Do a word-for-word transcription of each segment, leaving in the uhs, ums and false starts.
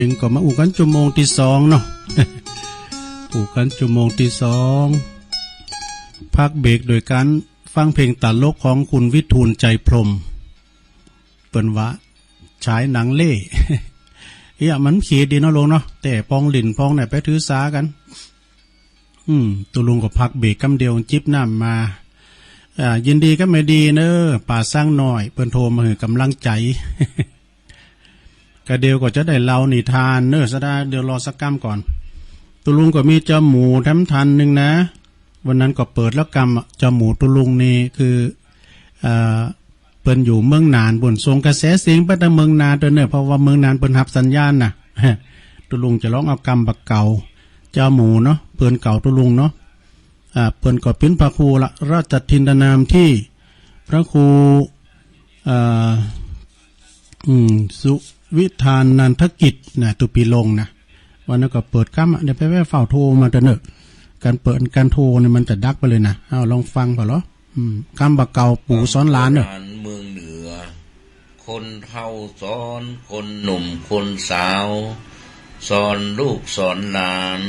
เองก็มาอู้กันชั่วโมงที่สองเนาะ อู้กันชั่วโมงที่สอง พักเบรกโดยการฟังเพลงตลกของคุณวิทูลใจพรหม เปิ้นว่าฉายหนังเล่ เอ้ย มันขีดดีเนาะลุงเนาะ แต่ปองหลินปองเนี่ยไปถือสากัน อืม ตุลุงก็พักเบรกกำเดียวจิบน้ำมา อ่า ยินดีกับแม่ดีเนอะ ป่าสร้างน้อย เปิ้นโทรมาหื้อกำลังใจ กะเดียวก็จะได้เล่านิทานเนอะ สะดา เดี๋ยวรอสักกำก่อน ตุลุงก็มีจอหมูแถมทันหนึ่งนะ วันนั้นก็เปิดแล้วกำอะ จอหมูตุลุงนี่คือ เอ่อ เปิ้นอยู่เมืองน่าน เปิ้นส่งกระแสเสียงไปทางเมืองน่านเด้อเนอะ เพราะว่าเมืองน่านเปิ้นฮับสัญญาณน่ะ ตุลุงจะลองเอากำบ่าเก่า จอหมูเนาะ เปิ้นเก่าตุลุงเนาะ อ่า เปิ้นก็เป๋นพระครูละ ราชทินนามที่พระครู เอ่อ อืม สุวิธานันทกิจนะ ตุปีลงนะ วันนั้นก็เปิดกำอะ เดี๋ยวไปแวะเฝ้าโทรมาเด้อเนอะ การเปิดการโทรเนี่ยมันจะดักไปเลยนะ เอาลองฟังเปล่าเหรอ อืม กำบ่าเก่าปู่สอนหลานเนอะ เมืองเหนือ คนเฒ่าสอนคนหนุ่มคนสาว สอนลูกสอนหลาน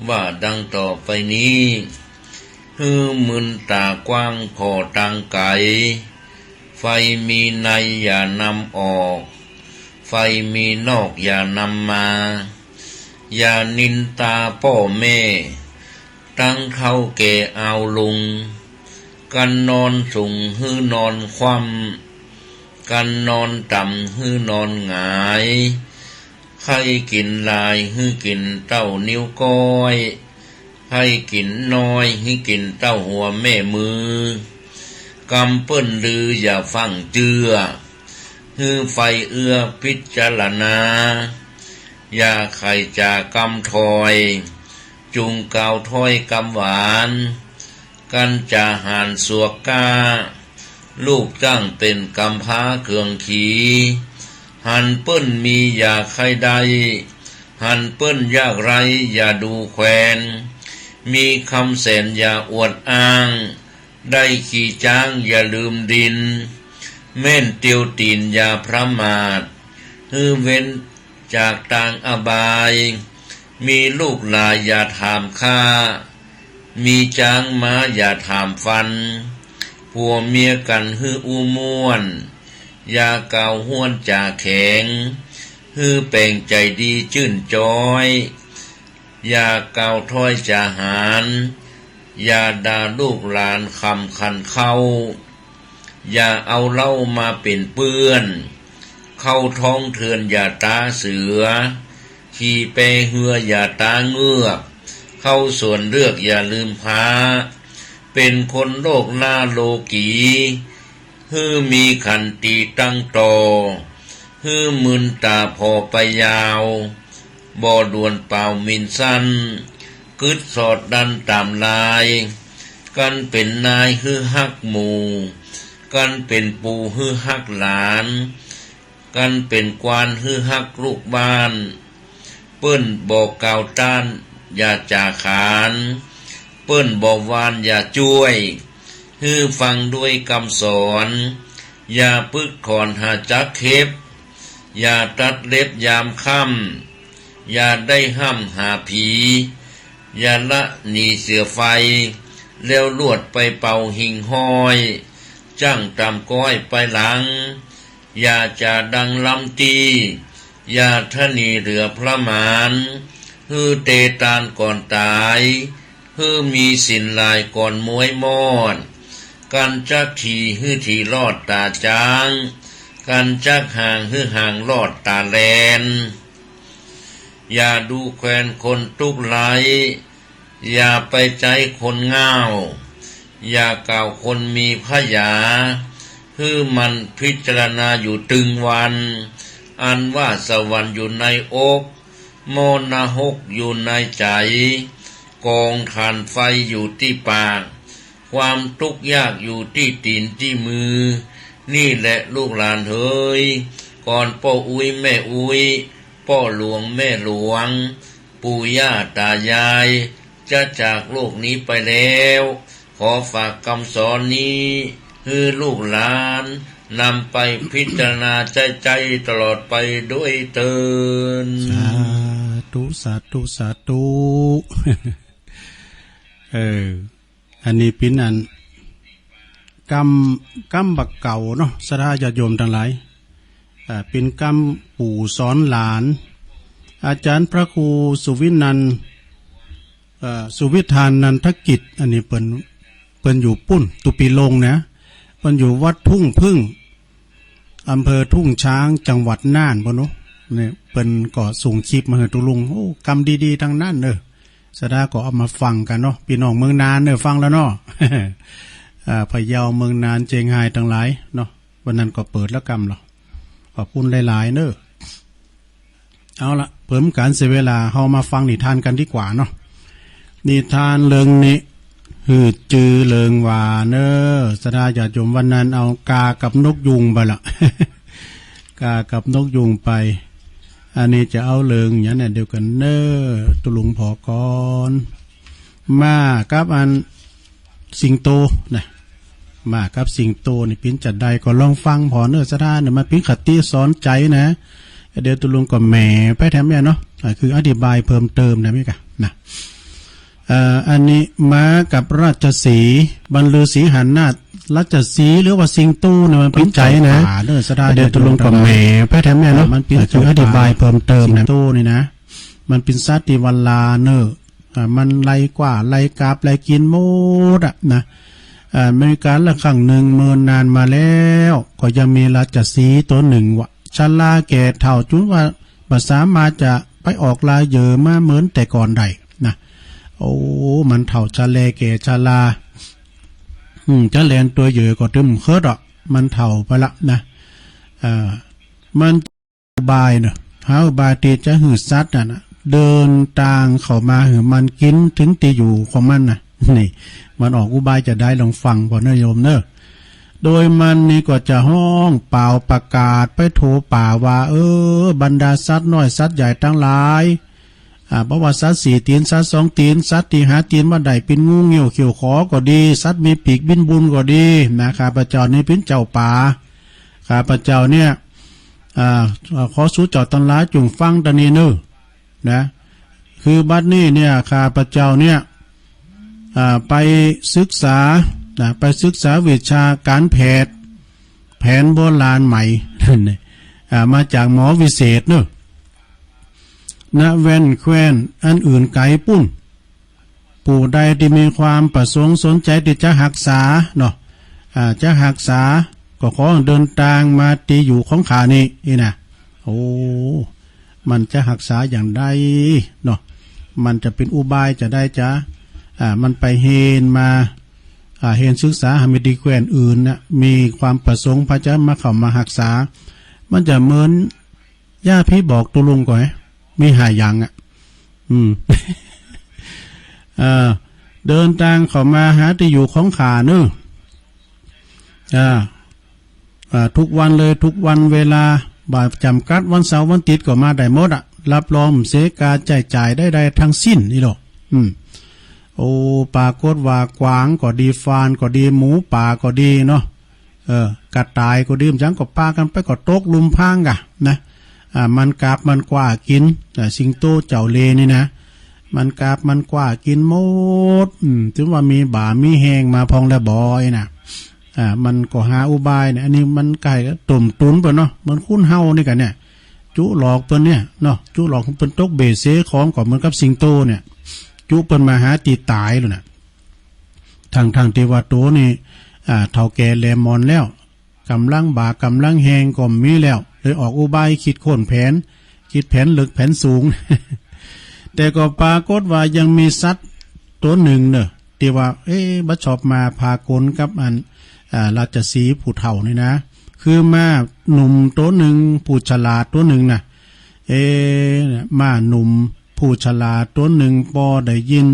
ว่าดังต่อไปนี้ หื้อมืนต๋ากว้างผ่อตางไก๋ ไฟมีในอย่านำออก ไฟมีนอกอย่านำมา อย่านินตาป้อแม่ ตังเฒ่าแก่อาวลุง กันนอนสูงหื้อนอนคว่ำ กันนอนต่ำหื้อนอนหงาย ใค่กิ๋นหลายหื้อกิ๋นเต้านิ้วก้อย ใค่กิ๋นน้อยหื้อกิ๋นเต้าหัวแม่มือ กำเปิ้นลืออย่าฟั่งเจื้อ หื้อใฝ่เอื้อพิจารณา อย่าใค่จ๋ากำถอย จุ่งกล่าวถ้อยกำหวาน กันจ๋าหารสวกก้า ลูกจ้างเป๋นกำพร้าเคืองขี หันเปิ้นมีอย่าใค่ได้ หันเปิ้นยากไร้อย่าดูแควน มีคำแสนอย่าอวดอ้าง ได้ขี่จ๊างอย่าลืมดิน แม่นเตียวตี๋นอย่าประมาท หื้อเว้นจากตางอบาย มีลูกหลายอย่าถามข้า มีจ๊างม้าอย่าถามฟัน ผัวเมียกั๋นหื้ออู้ม่วน อย่ากล่าวห้วนจ๋าแข็ง หื้อแป๋งใจ๋ดีจื้นจ๊อย อย่ากล่าวถ้อยจ๋าหาน อย่าด่าลูกหลานคำคันเข้า อย่าเอาเหล้ามาเป๋นเปื้อน เข้าท้องเถื่อนอย่าต๋าเสือ ขี่แปเฮืออย่าต๋าเงือก เข้าสวนเลือกอย่าลืมพร้า เป๋นคนโลกหน้าโลกี หื้อมีขันติตั้งต่อ หื้อมืนต๋าผ่อไปยาว บ่ด่วนเป่ามินสั้น กึ๊ดสอดดันต๋ามลาย กันเป๋นนายหื้อฮักหมู่ กันเป๋นปู่หื้อฮักหลาน กันเป๋นกวานหื้อฮักลูกบ้าน เปิ้นบ่กล่าวต้านอย่าจ๋าขาน เปิ้นบ่วานอย่าจ้วย หื้อฟังด้วยกำสอน อย่าปึกถอนหาจักเข็บ อย่าตัดเล็บยามค่ำ อย่าได้ห้ำหาผี อย่าละหนีเสือไฟ แล้วลวดไปเป่าหิ่งห้อย จ้างต๋ามก้อยไปหลัง อย่าจ๋าดังล้ำตี้ อย่าทะนีเหลือประมาณ หื้อเตตานก่อนต๋าย หื้อมีศีลหลายก่อนม้วยมอด กันจักถีหื้อถีรอดต๋าจ๊าง กันจักห่างหื้อห่างรอดต๋าแลน อย่าดูแควนคนตุ๊กข์ไร้ อย่าไปใจ๊คนง่าว อย่ากล่าวคนมีพยา หื้อหมั่นพิจารณาอยู่ตึงวัน อันว่าสวรรค์อยู่ในอก หม้อนรกอยู่ในใจ๋ ก๋องถ่านไฟอยู่ตี้ปาก ความตุ๊กข์ยากอยู่ตี้ตี๋นตี้มือ นี่แหละลูกหลานเหย ก่อนป้ออุ๊ยแม่อุ๊ย ป้อหลวงแม่หลวง ปู่ย่าต๋ายาย จะจากโลกนี้ไปแล้ว ขอฝากกำสอนนี้ หื้อลูกหลาน นำไปพิจารณาใช้ๆ ตลอดไปด้วยเทอญ สาธุ สาธุ สาธุ เออ อันนี้เป็นอัน กำ กำบักเก่าเนาะ ศรัทธาญาติโยมทั้งหลาย อ่า เป็นกำปู่สอนหลาน อาจารย์พระครูสุวินันท์ เอ่อ สุวิธานนันทกิจ อันนี้เปิ้น เปิ้นอยู่ปุ้น ตุปีลงนะ เปิ้นอยู่วัดทุ่งผึ้ง อำเภอทุ่งช้าง จังหวัดน่าน ปุ้นเนาะ เนี่ย เปิ้นก็ส่งคลิปมาหื้อตุ๊ลุง โอ้ กำดีๆ ทั้งนั้นเนอะ ศรัทธาก็เอามาฟังกันเนาะ พี่น้องเมืองน่านเนอะ ฟังแล้วเนาะ อ่า พะเยา เมืองน่าน เชียงรายทั้งหลายเนาะ วันนั้นก็เปิดแล้วกำเหรอ ขอบคุณหลายๆ เนอะ เอาละ เพื่อบ่เสียเวลา เฮามาฟังนิทานกันดีกว่าเนาะ นิทานเรื่องนี้ หื้อจื่อเรื่องว่าเนอะ ศรัทธาญาติโยม วันนั้นเอากากับนกยูงไปละ กากับนกยูงไป อันนี้จะเอาเรื่องหยังเนี่ย เดี๋ยวก่อนเนอะ ตุ๊ลุงผ่อก่อน หมากับอันสิงโตนะ หมากับสิงโตนี่เปิ้นจะใดก็ลองฟังผ่อเนอะ ศรัทธาเนอะ มันเปิ้นคติสอนใจนะ เดี๋ยวตุ๊ลุงก็แหมไปแถมเนี่ยเนาะ อ่า คืออธิบายเพิ่มเติมนะ มิกะนะ เอ่อ อันนี้หมากับราชสีห์ บรรลือสีหนาถ ราชสีห์หรือว่าสิงโตเนี่ยมันเปิ้นใจนะ เนอะ ศรัทธา เดี๋ยวตุ๊ลุงก็แหมไปแถมเนี่ยเนาะ มันเปิ้น อ่า คืออธิบายเพิ่มเติมนะ สิงโตนี่นะ มันเปิ้นสัตว์ที่ว่าหล้าเนอะ อ่า มันไล่กว้า ไล่กาบ ไล่กินหมดอะนะ อ่า มีกาลครั้งหนึ่งเมินนานมาแล้ว ก็ยังมีราชสีห์ตัวหนึ่งวะ ชราแก่เฒ่าจุนว่าบ่สามารถจะไปออกล่าเหยื่อมาเหมือนแต่ก่อนได้นะ โอ้ มันเฒ่าชะแลแก่ชรา อืม จะแล่นตัวเหยื่อก็ตึมเคิดอ่ะ มันเฒ่าไปละนะ อ่า มัน อุบายเนอะ หาอุบายที่จะหื้อสัตว์นั่นน่ะ เดินตางเข้ามาหื้อมันกินถึงที่อยู่ของมันน่ะ นี่ มันออกอุบายจะใด ลองฟังผ่อเนอะโยมเนอะ โดยมันนี่ก็จะฮ้องเป่าประกาศไปทั่วป่าว่า เออ บรรดาสัตว์น้อยสัตว์ใหญ่ทั้งหลาย อ่า บ่ว่าสัตว์สี่ตีน สัตว์สองตีน สัตว์ที่หาตีนบ่ได้ เป๋นงูเงี้ยวเขี้ยวขอก็ดี สัตว์มีปีกบินบุนก็ดีนะ ข้าพเจ้านี่เป๋นเจ้าป่า ข้าพเจ้าเนี่ย อ่า ขอสูเจ้าตังหลายจุ่งฟังตะนี้เนอะ นะ คือบัดนี้เนี่ย ข้าพเจ้าเนี่ย อ่า ไปศึกษา นะ ไปศึกษาวิชาการแพทย์ แผนโบราณใหม่ อ่า มาจากหมอวิเศษเนอะ ณ แว่นแคว้นอันอื่นไกลปุ้น ผู้ใดที่มีความประสงค์สนใจที่จะฮักษาเนาะ อ่า จะฮักษา ก็ขอเดินตางมาที่อยู่ของข้านี้ นี่นะ โอ้ มันจะฮักษาอย่างใดเนาะ มันจะเป๋นอุบายจะใดจะ อ่า มันไปเฮนมา อ่า เฮนศึกษาหามาที่แคว้นอื่นนะ มีความประสงค์พระจะมาเข้ามาฮักษา มันจะเหมือน ย่าผีบอกตุ๊ลุงก่อย มีห้าอย่างอะ อืม เอ่อ เดินตางเข้ามาหาที่อยู่ของข้าเนอะ อ่า อ่า ทุกวันเลย ทุกวันเวลา บ่าจ๋ำกัดวันเสาร์วันอาทิตย์ก็มาได้หมดอะ รับรองเสียค่าใช้จ่ายใดๆ ทั้งสิ้นนี่หรอก อืม โอ้ ปรากฏว่ากวางก็ดี ฟานก็ดี หมูป่าก็ดีเนาะ เออ กระต่ายก็ดี มันจังก็ปากันไปก็ตกหลุมพรางกะนะ อ่า มันกาบมันกว้ากิน อ่า สิงโตเจ้าเลห์นี่นะ มันกาบมันกว้ากินหมด อืม ถึงว่ามีบ่ามีแฮงมาพองแล้วบ่อยนะ อ่า มันก็หาอุบายเนี่ย อันนี้มันใกล้กับต้มตุ๋นเปิ้นเนาะ เหมือนคนเฮานี่กะเนี่ย จุหลอกเปิ้นเนี่ยเนาะ จุหลอกเปิ้นตกเบสเสของก็เหมือนกับสิงโตเนี่ย จุเปิ้นมาหาตี้ต๋ายแล้วน่ะ ทั้งๆ ตี้ว่าโตนี่ อ่า เฒ่าแก่แหลมหมอนแล้ว ก๋ำลังบ่ากำลังแฮงก็มีแล้ว เลยออกอุบายคิดค้นแผน คิดแผนลึกแผนสูง แต่ก็ปรากฏว่ายังมีสัตว์โตหนึ่งเนอะ ตี้ว่า เอ๊ะ บ่ชอบมาพากลกับอัน อ่า ราชสีห์ผู้เฒ่านี่นะ คือม้าหนุ่มโตหนึ่ง ผู้ฉลาดโตหนึ่งน่ะ เอ๊ะ ม้าหนุ่มผู้ฉลาดโตหนึ่ง ปอได้ยิน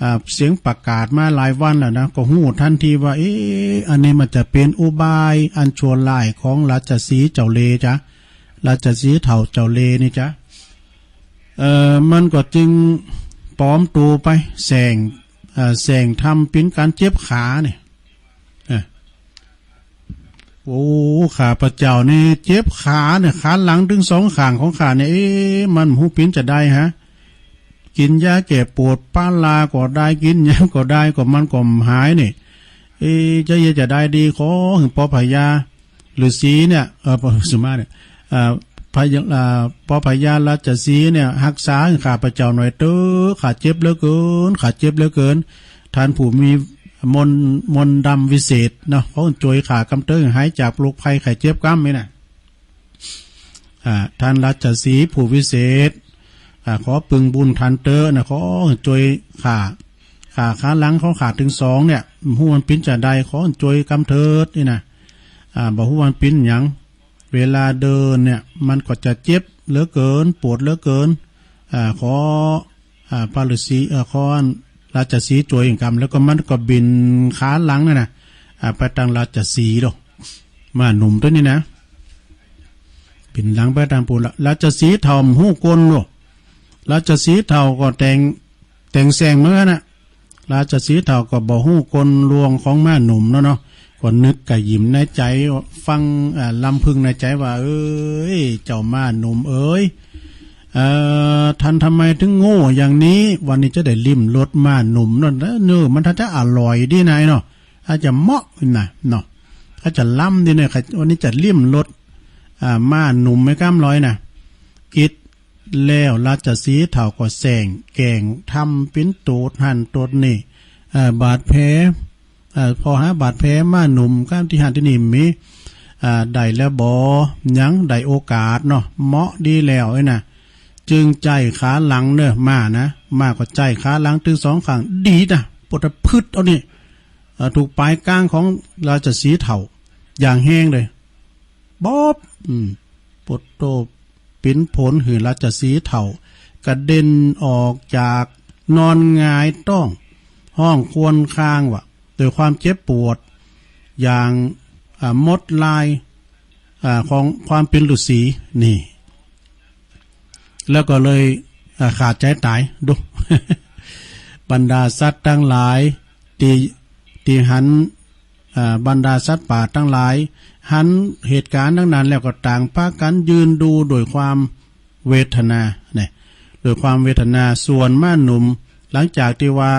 อ่า เสียงประกาศมาหลายวันแล้วนะ ก็ฮู้ทันทีว่า เอ๊ะ อันนี้มันจะเป๋นอุบายอันชั่วร้ายของราชสีห์เจ้าเลห์จ๊ะ ราชสีห์เฒ่าเจ้าเลห์นี่จ๊ะ เอ่อ มันก็จึงปลอมตั๋วไปแสดง เอ่อ แสดงทำเป๋นก๋านเจ็บขาเนี่ย เอ่อ โอ้ ข้าพเจ้านี่เจ็บขาเนี่ย ขาหลังทั้งสองข้างของข้าเนี่ย เอ๊ะ มันบ่ฮู้ปิ๋นจะใดฮะ กินยาแก้ปวดพาราก็ได้ กินหยังก็ได้ ก็มันก็บ่หายนี่ เอ๊ะ จะเฮ็ดจะใดดี ขอหื้อป้อพญาฤๅษีเนี่ย เออ ป้อ สุมาเนี่ย เอ่อ พญา เอ่อ ป้อพญาราชสีห์เนี่ย ฮักษาหื้อข้าพเจ้าหน่อยเต๊อะ ข้าเจ็บเหลือเกิน ข้าเจ็บเหลือเกิน ท่านผู้มีมนต์ มนต์ดำวิเศษเนาะ ขอหื้อจ้วยข้ากำเต๊อะ หายจากโรคภัยไข้เจ็บกำนี่นะ อ่า ท่านราชสีห์ผู้วิเศษ อ่า ขอปึงบุญท่านเต๊อะนะ ขอหื้อจ้วยข้า ข้า ขาหลังของข้าทั้งสองเนี่ย บ่ฮู้มันปิ๋นจะใด ขอหื้อจ้วยกำเต๊อะนี่นะ อ่า บ่ฮู้มันปิ๋นหยัง เวลาเดินเนี่ย มันก็จะเจ็บเหลือเกิน ปวดเหลือเกิน อ่า ขอ อ่า ป้อฤๅษี เอ่อ ขอราชสีห์จ้วยกำ แล้วก็มันก็บินขาหลังนั่นนะ อ่า ไปตางราชสีห์โลด ม้าหนุ่มตั๋วนี้นะ บินหลังไปตางปูนละ ราชสีห์เฒ่าบ่ฮู้กลโลด ราชสีห์เฒ่าก็แต่ง แต่งแสงเหมือนกันนะ ราชสีห์เฒ่าก็บ่ฮู้กลลวงของม้าหนุ่มเนาะเนาะ ก็นึกกระหยิ่มในใจ๋ ฟัง อ่า ลำพึงในใจ๋ว่า เอ้ย เจ้าม้าหนุ่มเอ๋ย เอ่อ ท่านทำไมถึงโง่อย่างนี้ วันนี้จะได้ลิ้มรสม้าหนุ่มเนาะ เนอะ มันถ้าจะอร่อยดีนายเนาะ ถ้าจะเหมาะนะเนาะ ถ้าจะล้ำดีเนี่ย วันนี้จะลิ้มรส อ่า ม้าหนุ่มไม่กล้ำลอยนะ กิด แล้วราชสีห์เฒ่าก็แสงแกล้งทำปิ๋นโตดหั้นโตดนี่ เอ่อ บาดแผล เอ่อ พอหาบาดแผลม้าหนุ่มกำตี้หั้นตี้นี่มี อ่า ได้แล้วบ่ ยังได้โอกาสเนาะ เหมาะดีแล้วเอ้ยนะ จึงใจ๊ขาหลังเนาะ ม้านะ ม้าก็ใจ๊ขาหลังตึงสองข้าง ดีดนะ ปดตะพึดเอานี่ เอ่อ ถูกป๋ายก้างของราชสีห์เฒ่า อย่างแฮงเลย ป๊อบ อืม ปดโต ปิ๋นผลหื้อราชสีห์เฒ่า กระเด็นออกจาก นอนหงายต๊อง ฮ้องครวญครางว่า ด้วยความเจ็บปวด อย่าง อ่า หมดลาย อ่า ของความเป๋นฤๅษี นี่ แล้วก็เลย อ่า ขาดใจ๋ต๋าย ดู บรรดาสัตว์ตังหลาย ตี้ ตี้หัน อ่า บรรดาสัตว์ป่าตังหลาย หันเหตุก๋ารณ์ตังนั้นแล้วก็ต่างปากั๋นยืนดูด้วยความเวทนา เนี่ย ด้วยความเวทนา ส่วนม้าหนุ่ม หลังจากตี้ว่า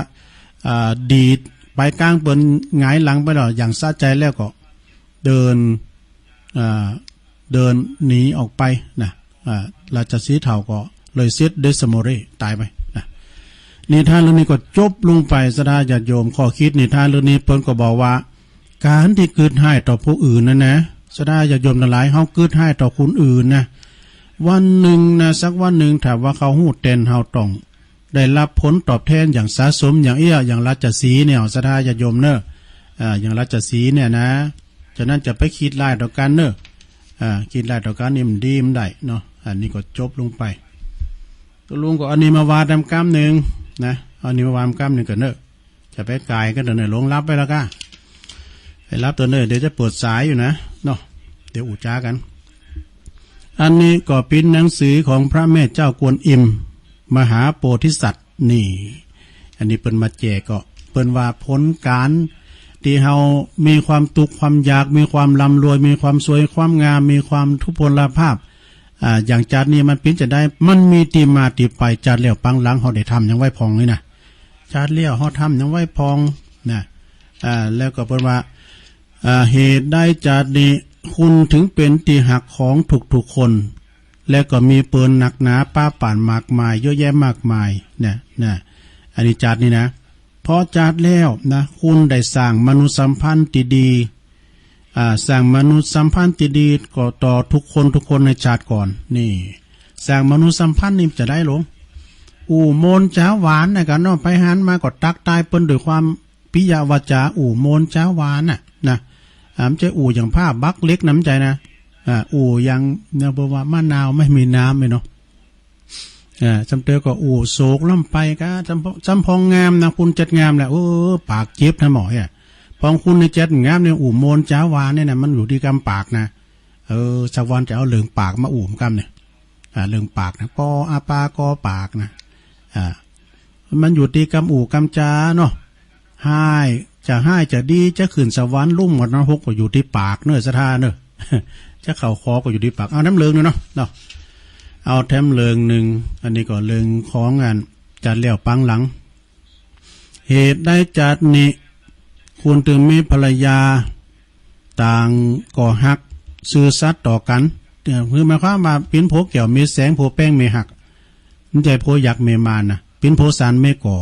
อ่า ดีดป๋ายก้างเปิ้นหงายหลังไปแล้ว อย่างสะใจ๋แล้วก็ เดิน อ่า เดินหนีออกไปนะ อ่า ราชสีห์เฒ่าก็เลยเสียชีวิต เดสโมเร ต๋ายไปนะ นิทานเรื่องนี้ก็จบลงไป ศรัทธาญาติโยม ข้อคิดนิทานเรื่องนี้เปิ้นก็บอกว่า ก๋านตี้กึ๊ดฮ้ายต่อผู้อื่นนั่นนะ ศรัทธาญาติโยมตังหลาย เฮากึ๊ดฮ้ายต่อคนอื่นนะ วันนึ่งนะ สักวันนึ่ง ถ้าว่าเขาฮู้แตน เฮาต้อง ได้ฮับผลตอบแทนอย่างสะสม อย่างเอี้ย อย่างราชสีห์เนี่ย ศรัทธาญาติโยมเน่อ อ่า อย่างราชสีห์เนี่ยนะ ฉะนั้นจะไปกึ๊ดฮ้ายต่อกั๋นเน่อ อ่า กึ๊ดฮ้ายต่อกั๋นนี่มันดีมันได้เนาะ อันนี้ก็จบลงไป ตกลงก็เอาอันนี้มาว่าต๋ามกำนึ่งนะ เอาอันนี้มาว่าต๋ามกำนึ่งก่อนเน่อ จะไปก๋ายกั๋นเดี๋ยวนี้ หลงฮับไปแล้วก้า ไปฮับตั๋วเน่อ เดี๋ยวจะเปิดสายอยู่นะ เนาะ เดี๋ยวอู้จ๋ากั๋น อันนี้ก็เป๋นหนังสือของพระแม่เจ้ากวนอิม มหาโพธิสัตว์ นี่ อันนี้เปิ้นมาแจก ก็เปิ้นว่าผลก๋านตี้เฮามีความตุ๊กข์ความอยาก มีความร่ำรวย มีความสวยความงาม มีความทุพพลภาพ อ่า อย่างจาตินี้มันเป๋นจะได้ มันมีตี้มาตี้ไป จาติแล้วปางหลังเฮาได้ทำหยังไว้พ่องนี่นะ จาติแล้วเฮาทำหยังไว้พ่องนะ อ่า แล้วก็เปิ้นว่า อ่า เหตุใดจาตินี้คุณถึงเป็นที่ฮักของทุกๆคน และก็มีเปินหนักหนาปาป่านมากมาย เยอะแยะมากมายเนี่ยนะ อันนี้จาตินี้นะ เพราะจาติแล้วนะ คุณได้สร้างมนุษยสัมพันธ์ตี้ดี อ่า สร้างมนุษยสัมพันธ์ตี้ดีก็ต่อทุกคนทุกคนในจาติก่อน นี่ สร้างมนุษยสัมพันธ์นี่จะได้หลง อู้โมนจ๋าหวานนะกั๋นเนาะ ไปหันมาก็ตั๊กตายเปิ้นด้วยความ ปิยวาจ๋า อู้โมนจ๋าหวานน่ะนะ อ่า บ่ใจ้อู้อย่างผ้าบักเหล็กนะ บ่ใจ้นะ อ่า อู้อย่างเนี่ย เปิ้นว่ามะนาวไม่มีน้ำเลยเนาะ อ่า จำเตอก็อู้โศกล้ำไปก้า จำ จำพ่องงามนะ คุณจัดงามแหละ เออ ปากเจ็บนะหมอเนี่ย พ่องคุณในจัดงามเนี่ย อู้โมนจ๋าหวานเนี่ยนะ มันอยู่ตี้กำปากนะ เออ สักวันจะเอาเรื่องปากมาอู้กำเนี่ย อ่า เรื่องปากนะ ปออาปากอปากนะ อ่า มันอยู่ตี้กำอู้กำจ๋าเนาะ ฮ้าย จะฮ้ายจะดี จะขึ้นสวรรค์ลุ่มหมดนะ หกก็อยู่ที่ปากเนอะ ศรัทธาเนอะ จะเข้าคอก็อยู่ที่ปาก เอาน้ำเลิงเนอะเนาะ เอาแถมเลิงหนึ่ง อันนี้ก็เลิงของอันจัดแล้วปังหลัง เหตุใดจัดนี้ คุณถึงมีภรรยา ต่างก็ฮักซื่อสัตย์ต่อกัน เอ่อ คือหมายความว่าเป็นผัวแก้วเมียแสง ผัวแป้งเมียฮัก มันใจผัวยักษ์เมียมารนะ เป็นผัวสารเมียก่อ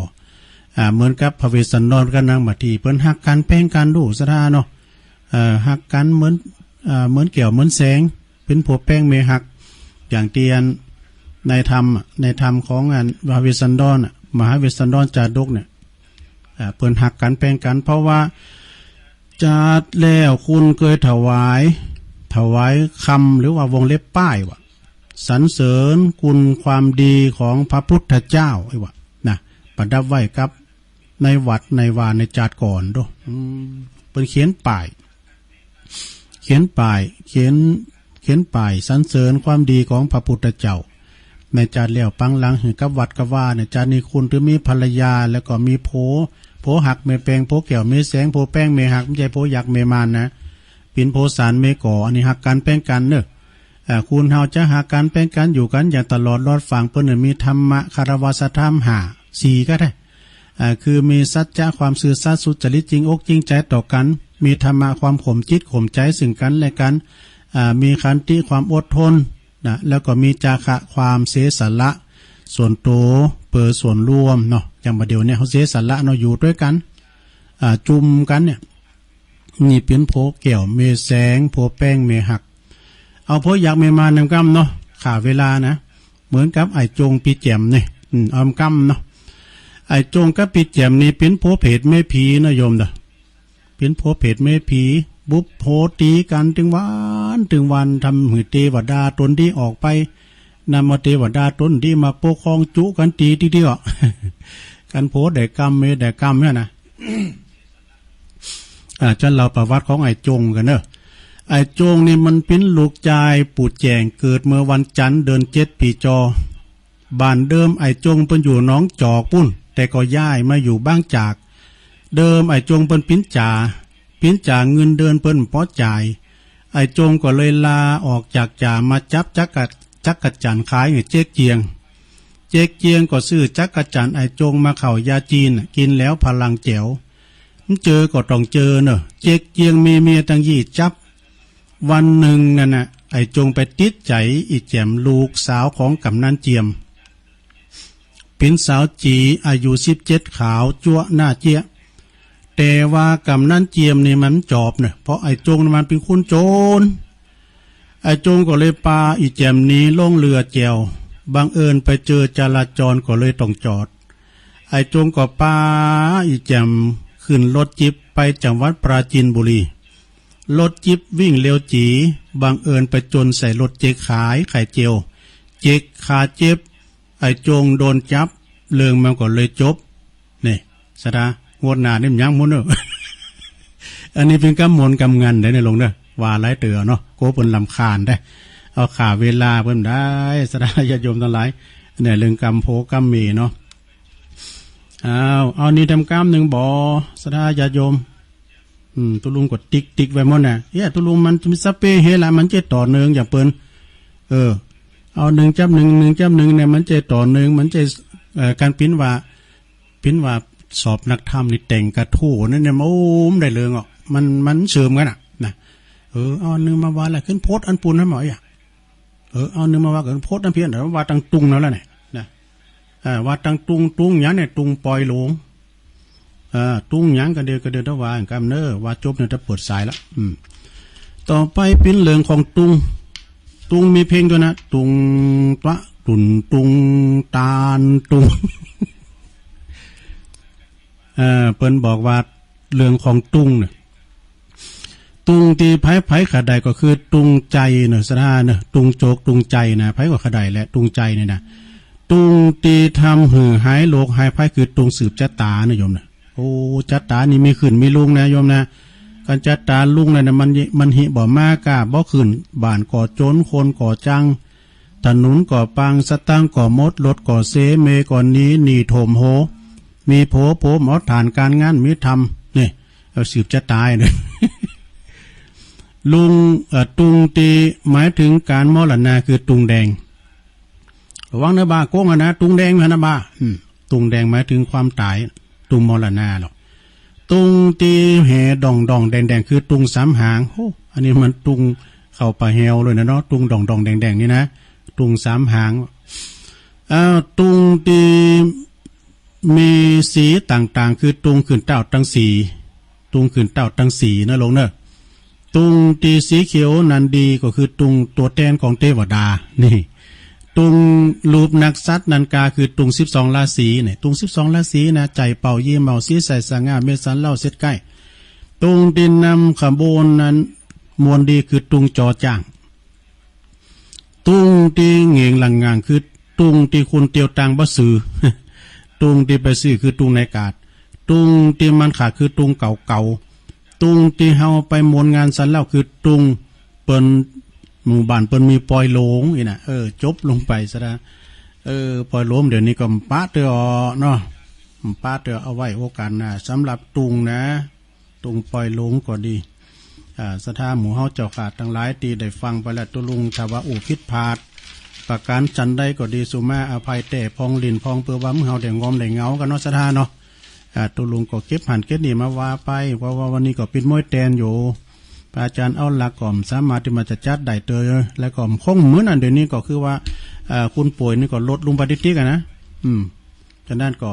อ่า เหมือนกับพระเวสสันดรกับนางมัทที เปิ้นฮักกันแป้งกันดูศรัทธาเนาะ เอ่อ ฮักกันเหมือน เอ่อ เหมือนแก้วเหมือนแสง เป็นผัวแป้งเมียฮัก อย่างเตียนในธรรมอะ ในธรรมของอันพระเวสสันดรอะ มหาเวสสันดรจาดกเนี่ย อ่า เปิ้นฮักกันแป้งกัน เพราะว่าจัดแล้วคุณเคยถวาย ถวายคำหรือว่าวงเล็บป้ายว่า สรรเสริญคุณความดีของพระพุทธเจ้าไอ้วะนะ ประดับไว้กับในวัดในวาในจัดก่อนดู อืม เปิ้นเขียนป้าย เขียนป้าย เขียน เขียนป้ายสรรเสริญความดีของพระพุทธเจ้า ในจัดแล้วปังหลังหื้อกับวัดกับวาเนี่ย จัดนี้คุณถึงมีภรรยา แล้วก็มีผัว ผัวฮักเมียแป้ง ผัวแก้วเมียแสง ผัวแป้งเมียฮัก ไม่ใช่ผัวยักษ์เมียมารนะ เป็นผัวสารเมียก่อ อันนี้ฮักกันแป้งกันเนอะ อ่า คุณเฮาจะฮักกันแป้งกันอยู่กันอย่างตลอดรอดฝั่ง เปิ้นเนี่ยมีธรรมะคารวะสัทธรรมห้า สี่ก็ได้ อ่า คือมีสัจจะความซื่อสัตย์สุจริตจริงอกจริงใจต่อกัน มีธรรมะความข่มจิตข่มใจซึ่งกันและกัน อ่า มีขันติความอดทนนะ แล้วก็มีจาคะความเสียสละ ส่วนตัวเปื้อส่วนรวมเนาะ อย่างบ่าเดี่ยวเนี่ยเขาเสียสละเนาะ อยู่ด้วยกัน อ่า จุมกันเนี่ย นี่เป็นผัวแก้วเมียแสง ผัวแป้งเมียฮัก เอาผัวยักษ์เมียมารนำกำเนาะ ข้าเวลานะ เหมือนกับไอ้จงปีแจ่มนี่ อืม เอากำเนาะ ไอ้จงกับปีแจ่มนี่เป็นผัวเผดเมียผีนะโยมเด้อ เป็นผัวเผดเมียผี บุบโหตีกันตึงวันตึงวัน ทำหื้อเทวดาตนดีออกไป นำเอาเทวดาตนดีมาปกครองจุกันตีทีเดียว กันผัวได้กำเมียได้กำเนี่ยนะ อ่า จันเล่าประวัติของไอ้จงกันเนอะ ไอ้จงนี่มันเป็นลูกจายปู่แจ้ง เกิดเมื่อวันจันทร์เดือนเจ็ดปีจอ บ้านเดิมไอ้จงเปิ้นอยู่หนองจอกปุ้น แต่ก็ย้ายมาอยู่บางจาก เดิมไอ้จงเปิ้นปิ้นจ่า ปิ้นจ่าเงินเดือนเปิ้นบ่จ่าย ไอ้จงก็เลยลาออกจากจ่ามาจับจักกะ จักกะจั่นขายให้เจ๊กเจียง เจ๊กเจียงก็ซื้อจักกะจั่นไอ้จงมาเข้ายาจีนน่ะ กินแล้วพลังแจ๋ว มันเจอก็ต้องเจอเนอะ เจ๊กเจียงมีเมียตั้งยี่จับ วันหนึ่งนั่นน่ะ ไอ้จงไปติดใจอีแจ่มลูกสาวของกำนันเจียม เป็นสาวจีอายุสิบเจ็ดขาวจั๊วะหน้าเจี๊ยะ แต่ว่ากำนันเจียมนี่มันจอบเนอะ เพราะไอ้จงนี่มันเป็นคนโจร ไอ้จงก็เลยปาอีแจ่มหนีลงเรือแจ่ว บังเอิญไปเจอจราจรก็เลยต้องจอด ไอ้จงก็ปาอีแจ่มขึ้นรถจิ๊บไปจังหวัดปราจีนบุรี รถจิ๊บวิ่งเร็วจี๋ บังเอิญไปจนใส่รถเจ๊กขายไข่เจียว เจ๊กขาเจ็บ ไอ้จงโดนจับ เรื่องมันก็เลยจบ นี่ ศรัทธา งวดหน้านี่มันยังมุนเนอะ อันนี้เป็นกำมนต์กำงันได้ในหลวงเนอะ ว่าหลายเตื้อเนาะ กลัวเปิ้นรำคาญได้ เอาข้าเวลาเปิ้นได้ ศรัทธาญาติโยมทั้งหลาย เนี่ยเรื่องกำผัวกำเมียเนาะ อ้าว เอานี่ทำกำหนึ่งบ่ ศรัทธาญาติโยม อืม ตุ๊ลุงก็ติ๊กติ๊กไว้หมดน่ะ เฮ้ย ตุ๊ลุงมันมีสเปรย์เฮละ มันจะต่อเนื่องอย่างเปิ้น เออ เอาหนึ่งจับหนึ่ง หนึ่งจับหนึ่งเนี่ย มันจะต่อเนื่อง มันจะ เอ่อ การปิ้นว่า ปิ้นว่าสอบนักธรรมนี่แต่งกระทู้นั่นเนี่ย โอ้ มันได้เรื่องอ่ะ มัน มันเสริมกันอ่ะ นะ เออ เอาหนึ่งมาว่าละ ขึ้นโพสต์อันปูนให้หมออ่ะ เออ เอาหนึ่งมาว่ากันโพสต์อันเพี้ยน แต่ว่าตังตุงแล้วล่ะเนี่ย นะ เออ ว่าตังตุง ตุงหยังเนี่ย ตุงปอยหลง เออ ตุงหยังก็เดียว ก็เดียว ถ้าว่ากันเนอะ ว่าจบเนี่ย ถ้าเปิดสายละ อืม ต่อไปปิ้นเรื่องของตุง ตุงมีเพลงด้วยนะ ตุงตะตุ่นตุงตาลตุง เออ เปิ้นบอกว่าเรื่องของตุงเนี่ย ตุงตี้ไผๆ ขะได้ก็คือตุงใจเนอะ ศรัทธาเนอะ ตุงโจกตุงใจนะ ไผก็ขะได้แหละ ตุงใจเนี่ยนะ ตุงตี้ทำหื้อหายโรคหายภัยคือตุงสืบจะต๋านะโยมนะ โอ้ จะต๋านี่มีขึ้นมีลงนะโยมนะ คันจะต๋าลงแล้วนะ มัน มันหิบ่มาก้าบ่ขึ้น บ้านก็จน คนก็จัง ถนนก็ปัง สตางค์ก็หมด รถก็เส เมียก็หนี หนี้ท่วมโห มีผัว ผัวหมอฐาน การงานมีทำ นี่ เออ สืบชะตาเนี่ย ลุง เอ่อ ตุงที่หมายถึงการมรณะคือตุงแดง ระวังนะบ่าโกงอะนะ ตุงแดงนะบ่า อืม ตุงแดงหมายถึงความตาย ตุงมรณะหรอก ตุงที่แห่ด่องด่องแดงแดงคือตุงสามหาง โอ้ อันนี้มันตุงเข้าป่าแฮวเลยนะเนาะ ตุงด่องด่องแดงแดงนี่นะ ตุงสามหาง เอ่อ ตุงที่มีสีต่างๆ คือตุงขึ้นเต้าตังสี ตุงขึ้นเต้าตังสีนะลุงเนอะ ตุงที่สีเขียวนั้นดีก็คือตุงตัวแทนของเทวดา นี่ ตุงรูปนักษัตริย์นั้นก็คือตุงสิบสองราศีเนี่ย ตุงสิบสองราศีนะ ใจเป่ายี่เมาสีใสสง่าเมสันเล่าเสร็จใกล้ ตุงที่นำขบวนนั้นมวลดีคือตุงจอจ้าง ตุงที่เหงงหลังงางคือตุงที่คุณเตียวตังบ่ซื้อ ตุงที่ไปซื้อคือตุงในกาด ตุงที่มันขาดคือตุงเก่าๆ ตุงที่เฮาไปมวลงานสันเหล้าคือตุงเปิ้นหมู่บ้านเปิ้นมีปอยหลงอีน่ะ เออ จบลงไปซะละ เออ ปอยหลงเดี๋ยวนี้ก็ปะเตอเนาะ ปะเตอเอาไว้โอกาสหน้า สำหรับตุงนะ ตุงปอยหลงก็ดี อ่า ศรัทธาหมู่เฮาเจ้าข้าทั้งหลายที่ได้ฟังไปแล้ว ตุลุงถ้าว่าอู้ผิดพลาด ประการจันใดก็ดี สุมาอภัยแต่พองหลินพอง เพื่อว่าหมู่เฮาได้งอมได้เหงากันเนาะ ศรัทธาเนาะ อ่า ตุลุงก็เก็บหันเก็บนี่มาว่าไป เพราะว่าวันนี้ก็ปิดม้วยแตนอยู่ พระอาจารย์เอาหลักก็สามารถที่มาจะจัดได้เตอ แล้วก็คงเหมือนอันเดี๋ยวนี้ก็คือว่า อ่า คุณป่วยนี่ก็ลดลงไปติ๊กๆอะนะ อืม ฉะนั้นก็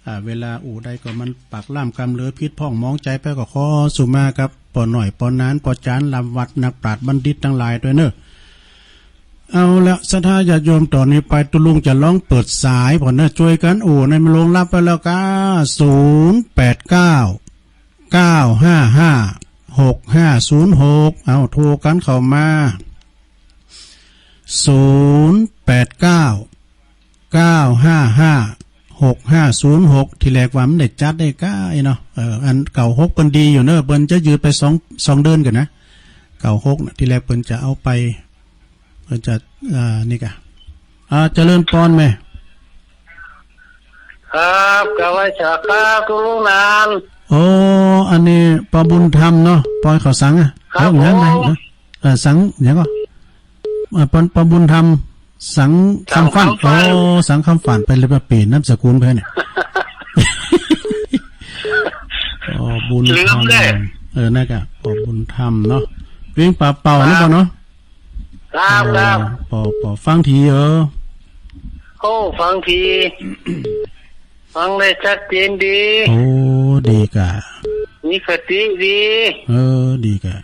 อ่า เวลาอู้ได้ก็มันปากล่ามกำเหลือผิดพ่องมองใจไปก็ขอสุมากับป้อน้อยป้อนานป้อจานลำวัดนักปราชญ์บัณฑิตทั้งหลายด้วยเนอะ เอาละ ศรัทธาญาติโยม ต่อนนี้ไปตุลุงจะลองเปิดสายผ่อนเนอะ ช่วยกันอู้ในมันลงรับไปแล้วก้า ศูนย์แปดเก้า เก้าห้าห้า หกห้าศูนย์หก เอาโทรกันเข้ามา ศูนย์แปดเก้า เก้าห้าห้า หกห้าศูนย์หก ทีแรกว่ามันได้จัดได้ก้าไอ้เนาะ เออ อันเก้าหกเปิ้นดีอยู่เนอะ เปิ้นจะยืดไปสอง สองเดือนก่อนนะ เก้าหกน่ะ ทีแรกเปิ้นจะเอาไป เปิ้นจะ อ่า นี่กะ อ่า เจริญปอนแม่ ครับ กะไหว้สาครับ ทุกลูกหลาน โอ้ อันนี้ป้อบุญธรรมเนาะ ปอยเขาสังอะ ครับ เออ ผม เออ สัง เดี๋ยวก็ อ่า ป้อ ป้อบุญธรรม สังคำฟั่น สังคำฟั่น โอ้ สังคำฟั่น ไปเลยมาเปลี่ยนนามสกุลเพิ่นเนี่ย ป้อบุญธรรม ลืมเลย เออ นั่นกะ ป้อบุญธรรมเนาะ เวียงป่าเป่า ครับ นะป้อเนาะ ครับ ครับ เออ ป้อ ป้อฟังที เออ โอ้ ฟังที ฟังได้ชัดเจนดี โอ้ ดีกะ มีคติดี เออ ดีกะ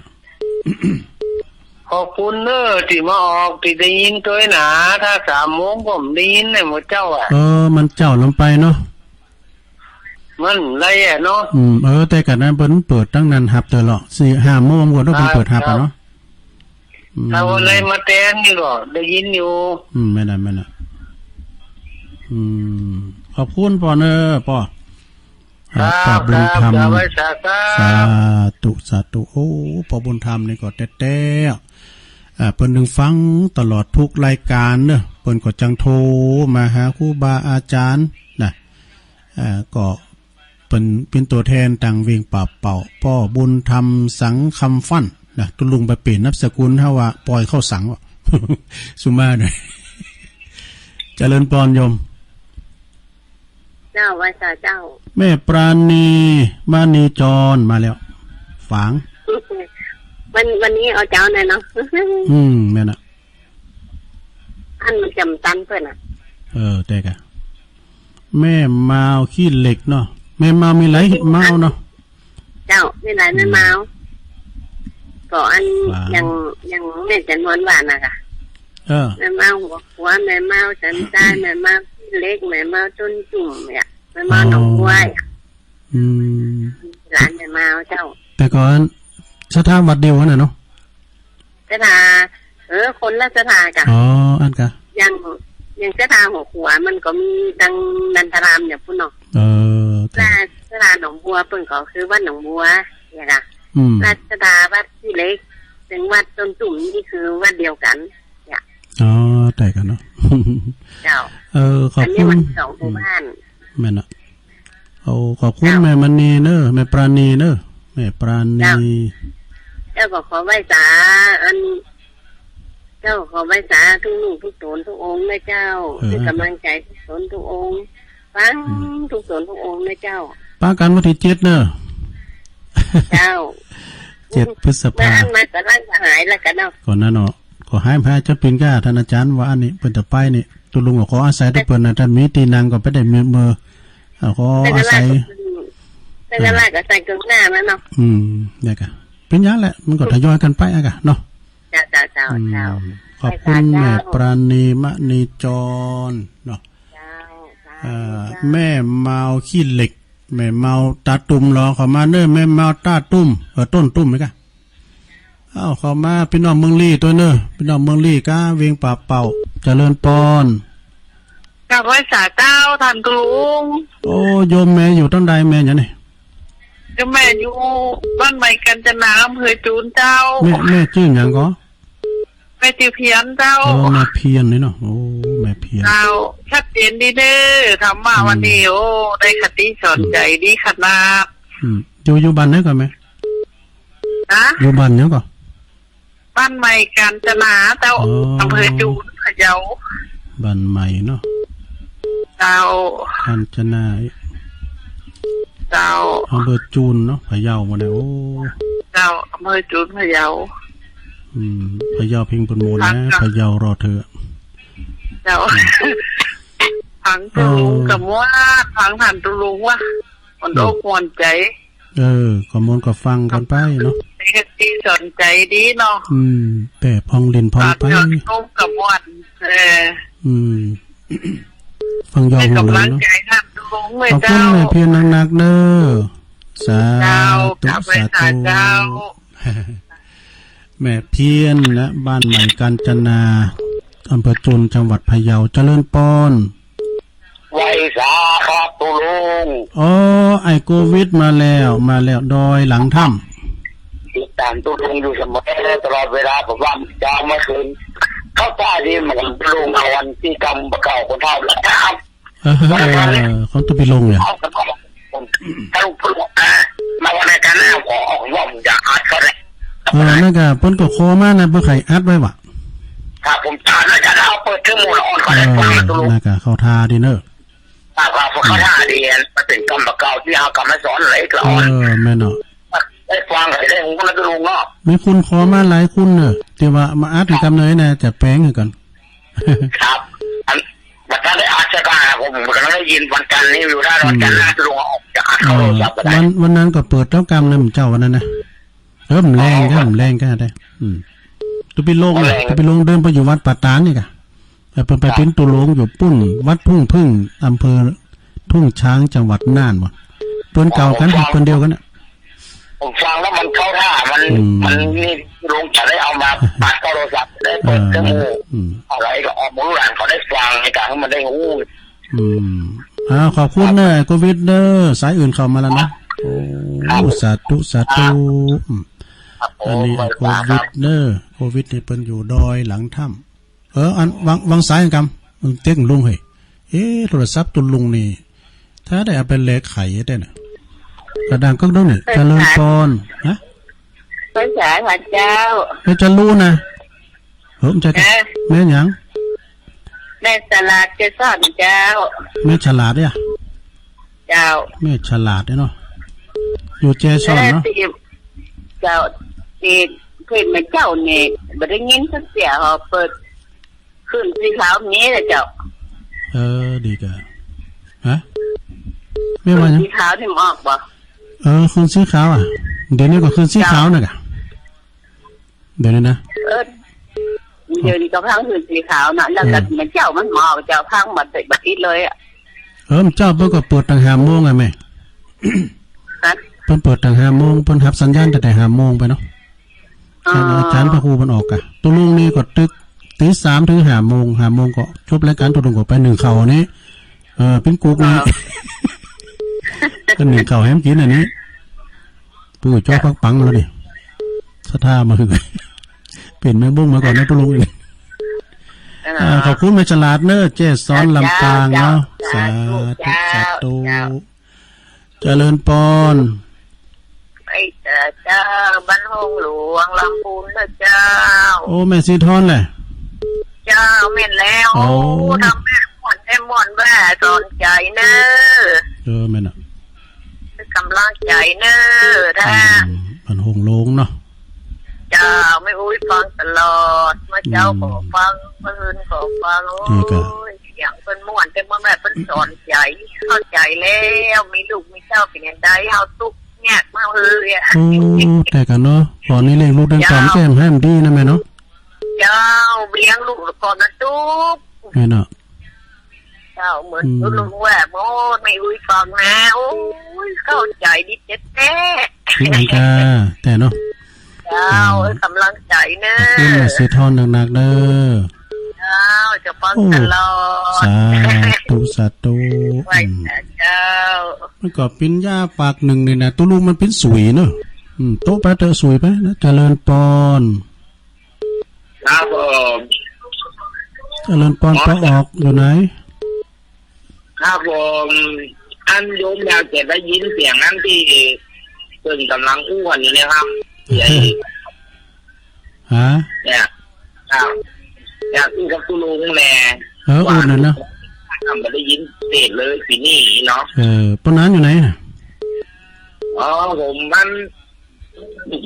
ขอบคุณเนอะที่มาออก ที่ได้ยินตัวหนา ถ้าสามโมงผมได้ยินเนี่ยหมดเจ้าอ่ะ เออ มันเจ้าลงไปเนาะ มันไรอะเนาะ อืม เออ แต่กะนั้นเปิ้นเปิดตั้งนานหับเตอหรอก สี่ห้าโมงกว่าเนาะ เปิ้นเปิดหับอะเนาะ ครับ อืม ถ้าวันไหนมาแทนนี่ก็ได้ยินอยู่ อืม แม่นน่ะ แม่นน่ะ อืม ขอบคุณป้อเนอะ ป้อ ครับ ป้อบุญธรรม ครับ สาธุ สาธุ สาธุ โอ้ ป้อบุญธรรมนี่ก็แต๊ๆ อ่า เปิ้นถึงฟังตลอดทุกรายการเนอะ เปิ้นก็จังโทรมาหาครูบาอาจารย์นะ อ่า ก็เปิ้นเป็นตัวแทนตังเวียงป่าเป่า ป้อบุญธรรมสังคำฟั่นนะ ตุลุงไปเปลี่ยนนามสกุลเฮาว่าปอยเข้าสังว่ะ สุมาหน่อย เจริญปอนโยม เจ้า ไหว้สาเจ้า แม่ปราณี มณีจรมาแล้ว ฝาง วัน วันนี้เอาเจ้าหน่อยเนาะ อืม แม่นน่ะ อันมันจำตันเปิ้นน่ะ เออ แต่กะ แม่มาวขี้เหล็กเนาะ แม่มาวมีหลายมาวเนาะ เจ้า มีหลายแม่มาว ก็อัน ว่า อย่าง อย่างแม่จันทร์มอนว่าน่ะกะ เออ แม่มาวหัวขวา แม่มาวสันทราย แม่มาวขี้เหล็ก แม่มาวต้นจุ่มเนี่ย แม่มาวหนองบัวอ่ะ อืม หลานแม่มาวเจ้า แต่ก่อนศรัทธาวัดเดียวกันน่ะเนาะ ศรัทธา เออ คนละศรัทธากะ อ๋อ อันกะ อย่าง อย่างศรัทธาหัวขวามันก็มีดังนันทารามเนี่ยพุ้นเนาะ เออ แต่ และศรัทธาหนองบัวเปิ้นก็คือวัดหนองบัวเนี่ยกะ อืม และศรัทธาวัดขี้เหล็ก ถึงวัดต้นจุ่มนี่คือวัดเดียวกันเนี่ย อ๋อ แต่กันเนาะ เจ้า เออ ขอบคุณ อันนี้มันสองหมู่บ้าน อืม แม่นเนาะ ข โอ้ ขอบคุณแม่มณีเนอะ แม่ปราณีเนอะ แม่ปราณี เจ้า เจ้าก็ขอไหว้สา อัน เจ้าขอไหว้สาทุกลูกทุกตนทุกองค์นะเจ้า เออ ให้กำลังใจทุกตนทุกองค์ ฟัง อืม ทุกตนทุกองค์นะเจ้า ปะกันวันที่เจ็ดเนอะ เจ้า เจ็ดพฤษภา มาอันมาแต่ร่างกายหายแล้วกันเนาะ ก่อนนั้นเนาะ ก็หาย หายจะเป็นก้า ท่านอาจารย์ว่าอันนี้เปิ้นจะไปนี่ ตุลุงก็ขออาศัยทุกเปิ้นนะ ท่านมีที่นั่งก็ไปได้เมือเมือ เอาขออาศัย แต่ก็ไล่ก็ใส่กึ่งหน้ามันเนาะ อืม เนี่ยกะ เป็นอย่างแหละ มันก็ทยอยกันไปอะกะเนาะ เจ้า เจ้า เจ้า อืม เจ้า ขอบคุณแม่ปราณีมณีจรเนาะ เจ้า เอ่อ เจ้า แม่เมาขี้เหล็ก แม่เมาตาตุ่มเหรอ เข้ามาเนอะ แม่เมาตาตุ่ม เออ ต้นตุ่มไหมกะ เอาเข้ามาพี่น้องเมืองลี้ตัวเนอะ พี่น้องเมืองลี้กะ เวียงป่าเป่า เจริญปอน กราบไหว้สาเจ้า ท่านตุลุง โอ้ โยมแม่อยู่ต้นใดแม่เนี่ยนี่ โยมแม่อยู่บ้านใหม่กาญจนา อำเภอจูนเจ้า แม่ แม่ชื่อหยังก็ แม่ชื่อเพียรเจ้า โอ้ แม่เพียรนี่เนาะ โอ้ แม่เพียร เจ้า ชัดเจนดีเด้อ ธรรมะ อืม วันนี้ โอ้ ได้คติสอนใจดีขนาด อืม อยู่ อยู่บ้านไหนก่อนแม่ ฮะ อยู่บ้านหยังก่อน บ้านใหม่กาญจนาเจ้า อ๋อ อำเภอจูนพะเยา บ้านใหม่เนาะ เจ้า กาญจนา เจ้า อำเภอจูนเนาะ พะเยามาเนี่ย โอ้ เจ้า อำเภอจูนพะเยา อืม พะเยาเพ่งบุญโมนะ ครับ พะเยารอเธอ เจ้า อืม ฟังตุลุง เออ กับว่า ฟังท่านตุลุงว่า มัน อืม อกม่วนใจ เออ ก็มวนก็ฟังกันไปเนาะ เฮ็ดดีสนใจดีเนาะ อืม แต่พองเล่นพองไป สอนยอดลงกับม่วน เออ อืม ฟังยอด ให้กำลังใจท่านลุงเลย ขอบคุณ เจ้า แม่เพียรนักๆเด้อ สาธุ เจ้า สาธุ กราบไหว้สาเจ้า แม่เพียรนะ บ้านใหม่กาญจนา อำเภอจูน จังหวัดพะเยา เจริญปอน ไหว้สาครับตุลุง อ๋อ ไอ้โควิดมาแล้ว มาแล้ว ดอยหลังถ้ำ ติดตามตุลุงอยู่เสมอ ตลอดเวลา ผมว่าเช้าเมื่อคืน เข้าท่าดีเหมือนกันตุลุง เอาวันที่กำเก่าคนเฒ่าละครับ เออ เออ ของตุปิลงเนี่ย เอาครับ ผม ถ้าลุงพูดว่า มาวันไหนกันนะ ผมขอออกว่าผมอยากอัดเขาเลย เออ นั่นก็ เปิ้นก็ขอมานะ เปิ้นใครอัดไว้วะ ครับ ผมถามแล้วจะเอาเปิดเครื่องมือละอ่อน เอ เขาได้ฟัง อ ตุลุง นั่นก็เข้าท่าดีเนอะ ครับ ครับ เข้าท่าดี มันเป็นกรรมเก่าที่เอากรรมมาสอนอะไรก็อ่อน เออ แม่นเนาะ ได้ฟังก็ได้หูนะตุลุงเนาะ มีคนขอมาหลายคนเนอะ ที่ว่ามาอัดให้กำเนิดนะ จะแปลงให้ก่อน ครับ อัน บัดนั้นได้อัดซะก่อน ผมกำลังได้ยินวันจันทร์นี้อยู่นะ วันจันทร์หน้าตุลุงเอาออกจากอัดเข้าโทรศัพท์ก็ได้ วัน วันนั้นก็เปิดแล้วกำนะ เจ้าวันนั้นนะ เออ มันแรงก็ อ๋อ มันแรงก็ได้ อืม ตุปิลง มันแรง ตุปิลงเดินไปอยู่วัดป่าตาดนี่กะ เออ เปิ้นไป ครับ เป็นตุลงอยู่ปุ้น วัดทุ่งผึ้ง อำเภอทุ่งช้าง จังหวัดน่านว่ะ เปิ้นเก่ากัน ผมฟัง เปิ้นเดียวกันน่ะ ผมฟังแล้วมันเข้าท่า มัน อืม มันนี่ลุงจะได้เอามาปัดเข้าโทรศัพท์ ได้เปิดเครื่องมือ เออ อืม อะไรก็ออกมาลูกหลานเขาได้ฟังในการให้มันได้รู้ อืม อ่า ขอบคุณเนอะ โควิดเนอะ สายอื่นเข้ามาแล้วนะ โอ้ ครับ สาธุ สาธุ ครับ อืม ครับผม อันนี้ ไหว้สาครับ โควิดเนอะ โควิดนี่เปิ้นอยู่ดอยหลังถ้ำ เออ อัน วาง วางสายกำ มันเต็กลุงเฮ้ย เอ๊ะ โทรศัพท์ตุลุงนี่ ถ้าได้เอาไปแลกไข่ได้น่ะ กระดังกึกดงนี่ เจริญปอน ฮะ ภาษาพระเจ้า เออ จะรู้นะ เออ มันจะ เออ แม่หยัง แม่ฉลาดเกสรเจ้า แม่ฉลาดเนี่ย เจ้า แม่ฉลาดเนี่ยเนาะ อยู่เกสรเนาะ เออ ที่ เจ้า ที่เพิ่นมาเจ้านี่ บ่ได้ยินสักเสียง เฮาเปิด ขึ้นสีขาวมีนะเจ้า เออ ดีกะ ฮะ แม่ว่าหยัง ขึ้นสีขาวนี่มันออกบ่ เออ ขึ้นสีขาวอ่ะ เดี๋ยวนี้ก็ขึ้นสีขาวนะกะ เดี๋ยวนี้นะ เออ เดี๋ยวนี้ก็พังขึ้นสีขาวนะ แล้วก็ เออ มันเจ้ามันหมอกเจ้าพังหมดเลย บ่ติดเลยอ่ะ เออ เจ้าเปิ้นก็เปิดตั้งห้าโมงอ่ะแม่ ฮะ เปิ้นเปิดตั้งห้าโมง เปิ้นรับสัญญาณตั้งแต่ห้าโมงไปเนาะ อ๋อ อาจารย์พระครูเปิ้นออกกะ ตุลุงนี่ก็ตึกตีสามถึงห้าโมง ห้าโมงก็จบรายการ ตุลุงก็ไปนึ่งข้าวนี่ เออ ปิ้งกุกนี่ อ๋อ ก็นึ่งข้าวแหมกินอันนี้ ปุ้ยจ้อปักปังแล้วนี่ ศรัทธามาคือ เป็นแม่บ้งมาก่อนนะตุลุง เออ อ่า ขอบคุณแม่ฉลาดเนอะ เกสรลำปางเนาะ เจ้า สาธุ สาธุ เจ้า สาธุ เจ้า เจริญปอน ไอ้เจ้า เจ้า บ้านห้องหลวง ลำพูนนะเจ้า โอ้ แม่สีทอนแหละ เจ้า แม่นแล้ว โอ้ ทำแม่ม่วนแม่ม่วนแว่สอนใจเนอ เออ แม่นอะ กำลังใจเนอ ถ้า อืม บ้านห้องหลวงเนาะ เจ้า แม่อุ้ยฟังตลอด เมื่อเช้าก็ฟัง เมื่อคืนก็ฟัง โอ้ย เสียงเปิ้นม่วน แต่เมื่อแม่เปิ้นสอนใจ เข้าใจแล้ว มีลูกมีเต้าเป็นยังไง เฮาทุกข์ยากมากเลยอะ โอ้ แต่กันเนาะ ก่อนนี้เลี้ยงลูกเลี้ยงเต้ามันก็แฮมดีนะแม่เนาะ เจ้า เลี้ยงลูกก่อนนะตุ๊ก แม่เนาะ เจ้า เหมือน อืม ตุ๊ลุงว่า โอ้ย แม่อุ้ยฟังนะ โอ้ย เข้าใจดีแท้ๆ คืออันกาแต่เนาะ เจ้า อืม เอ้ย กำลังใจเนอะ ขอบคุณแม่สีทอนหนักๆเด้อ เจ้า จะฟังตลอด โอ้ สาธุ สาธุ ไหว้ อืม สาเจ้า มันก็ปิ้นยาปากหนึ่งนี่นะ ตุ๊ลุงมันปิ้นสุยเนอะ อืม โต๊ะไปเถอะ สุยไปนะ เจริญปอน ครับผม เจริญปอน อ๋อ ป้าออกอยู่ไหน ครับผม อันโยมอยากจะได้ยินเสียงนั้นที่เพิ่งกำลังอู้กันอยู่เนี่ยครับ เสียง ฮะ เนี่ย ครับ อยากอู้กับตุ๊ลุงแหละ เออ อู้นั่นเนาะ ว่าทำไมได้ยินเสียงเลยสินี่เนาะ เออ ป้านานอยู่ไหนน่ะ อ๋อ ผมมัน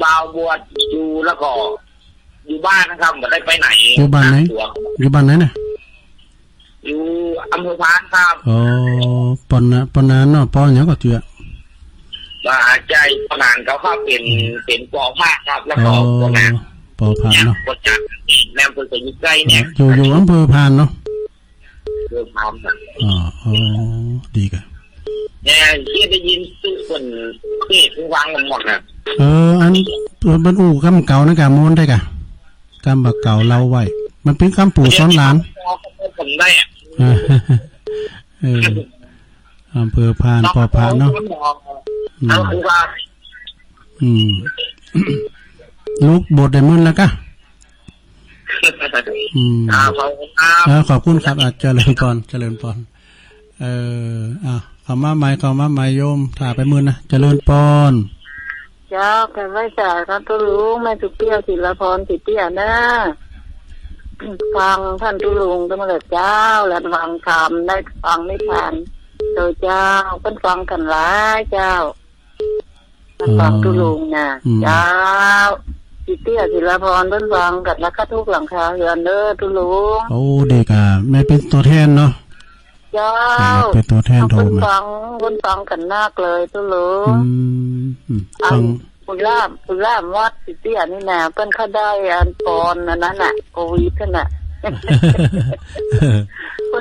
บ่าวบวชอยู่แล้วก็ อยู่บ้านนะครับ ไม่ได้ไปไหน อยู่บ้านไหน อยู่บ้านไหนน่ะ อยู่อำเภอพานครับ อ๋อ ปอนนะ ปอนนานเนาะ ปอนหยังก็เจือ ว่าใจปอนนานเขาครับ เป็น อืม เป็นปอพระครับ แล้วก็ อ๋อ ปอนนาน ปอพานเนาะ เนี่ย ปอนนาน แม่อำเภอสมุทรไกรเนี่ย อยู่ อยู่อำเภอพานเนาะ เรื่องน้ำน่ะ อ๋อ อ๋อ ดีกะ เนี่ย เชื่อได้ยินชื่อคนเทศน์ฟังกันหมดน่ะ เออ อัน เออ มันอู้กำเก่านะกะ ม่วนได้กะ กำบ่าเก่าเล่าไว้ มันเป็นกำปู่สอนหลาน ผมได้อะ เออ เออ อำเภอพาน ปอพานเนาะ อืม เอาครูบา อืม ลูกบวชได้มื้อแล้วกะ อืม อ่า ขอบคุณครับ เออ ขอบคุณครับ อ่ะ เจริญปอน เจริญปอน เออ อ่ะ เข้ามาใหม่ เข้ามาใหม่โยม ถ้าไปมื้อนะ เจริญปอน เจ้า กราบไหว้สาครับตุ๊ลุง แม่สุเกี้ยว ศิลาพร สิเตี้ยนะ ฟังท่านตุ๊ลุงตั้งแต่เช้า และฟังธรรม ได้ฟังนิทาน โดยเจ้า เปิ้นฟังกันหลายเจ้า มาฟังตุ๊ลุงนะ อืม เจ้า สิเตี้ย ศิลาพร เปิ้นฟังกันนะคะ ทุกหลังคาเรือนเด้อตุ๊ลุง โอ้ ดีกะ แม่เป็นตัวแทนเนาะ เจ้า แม่เป็นตัวแทนโทรมา เปิ้นฟัง เปิ้นฟังกันนักเลยตุ๊ลุง อืม อืม อัน ฟัง ผู้ล่าม ผู้ล่ามวัดสิเตี้ยนี่นะ เปิ้นเขาได้อันปอนอันนั้นน่ะ โควิดนั่นน่ะ เปิ้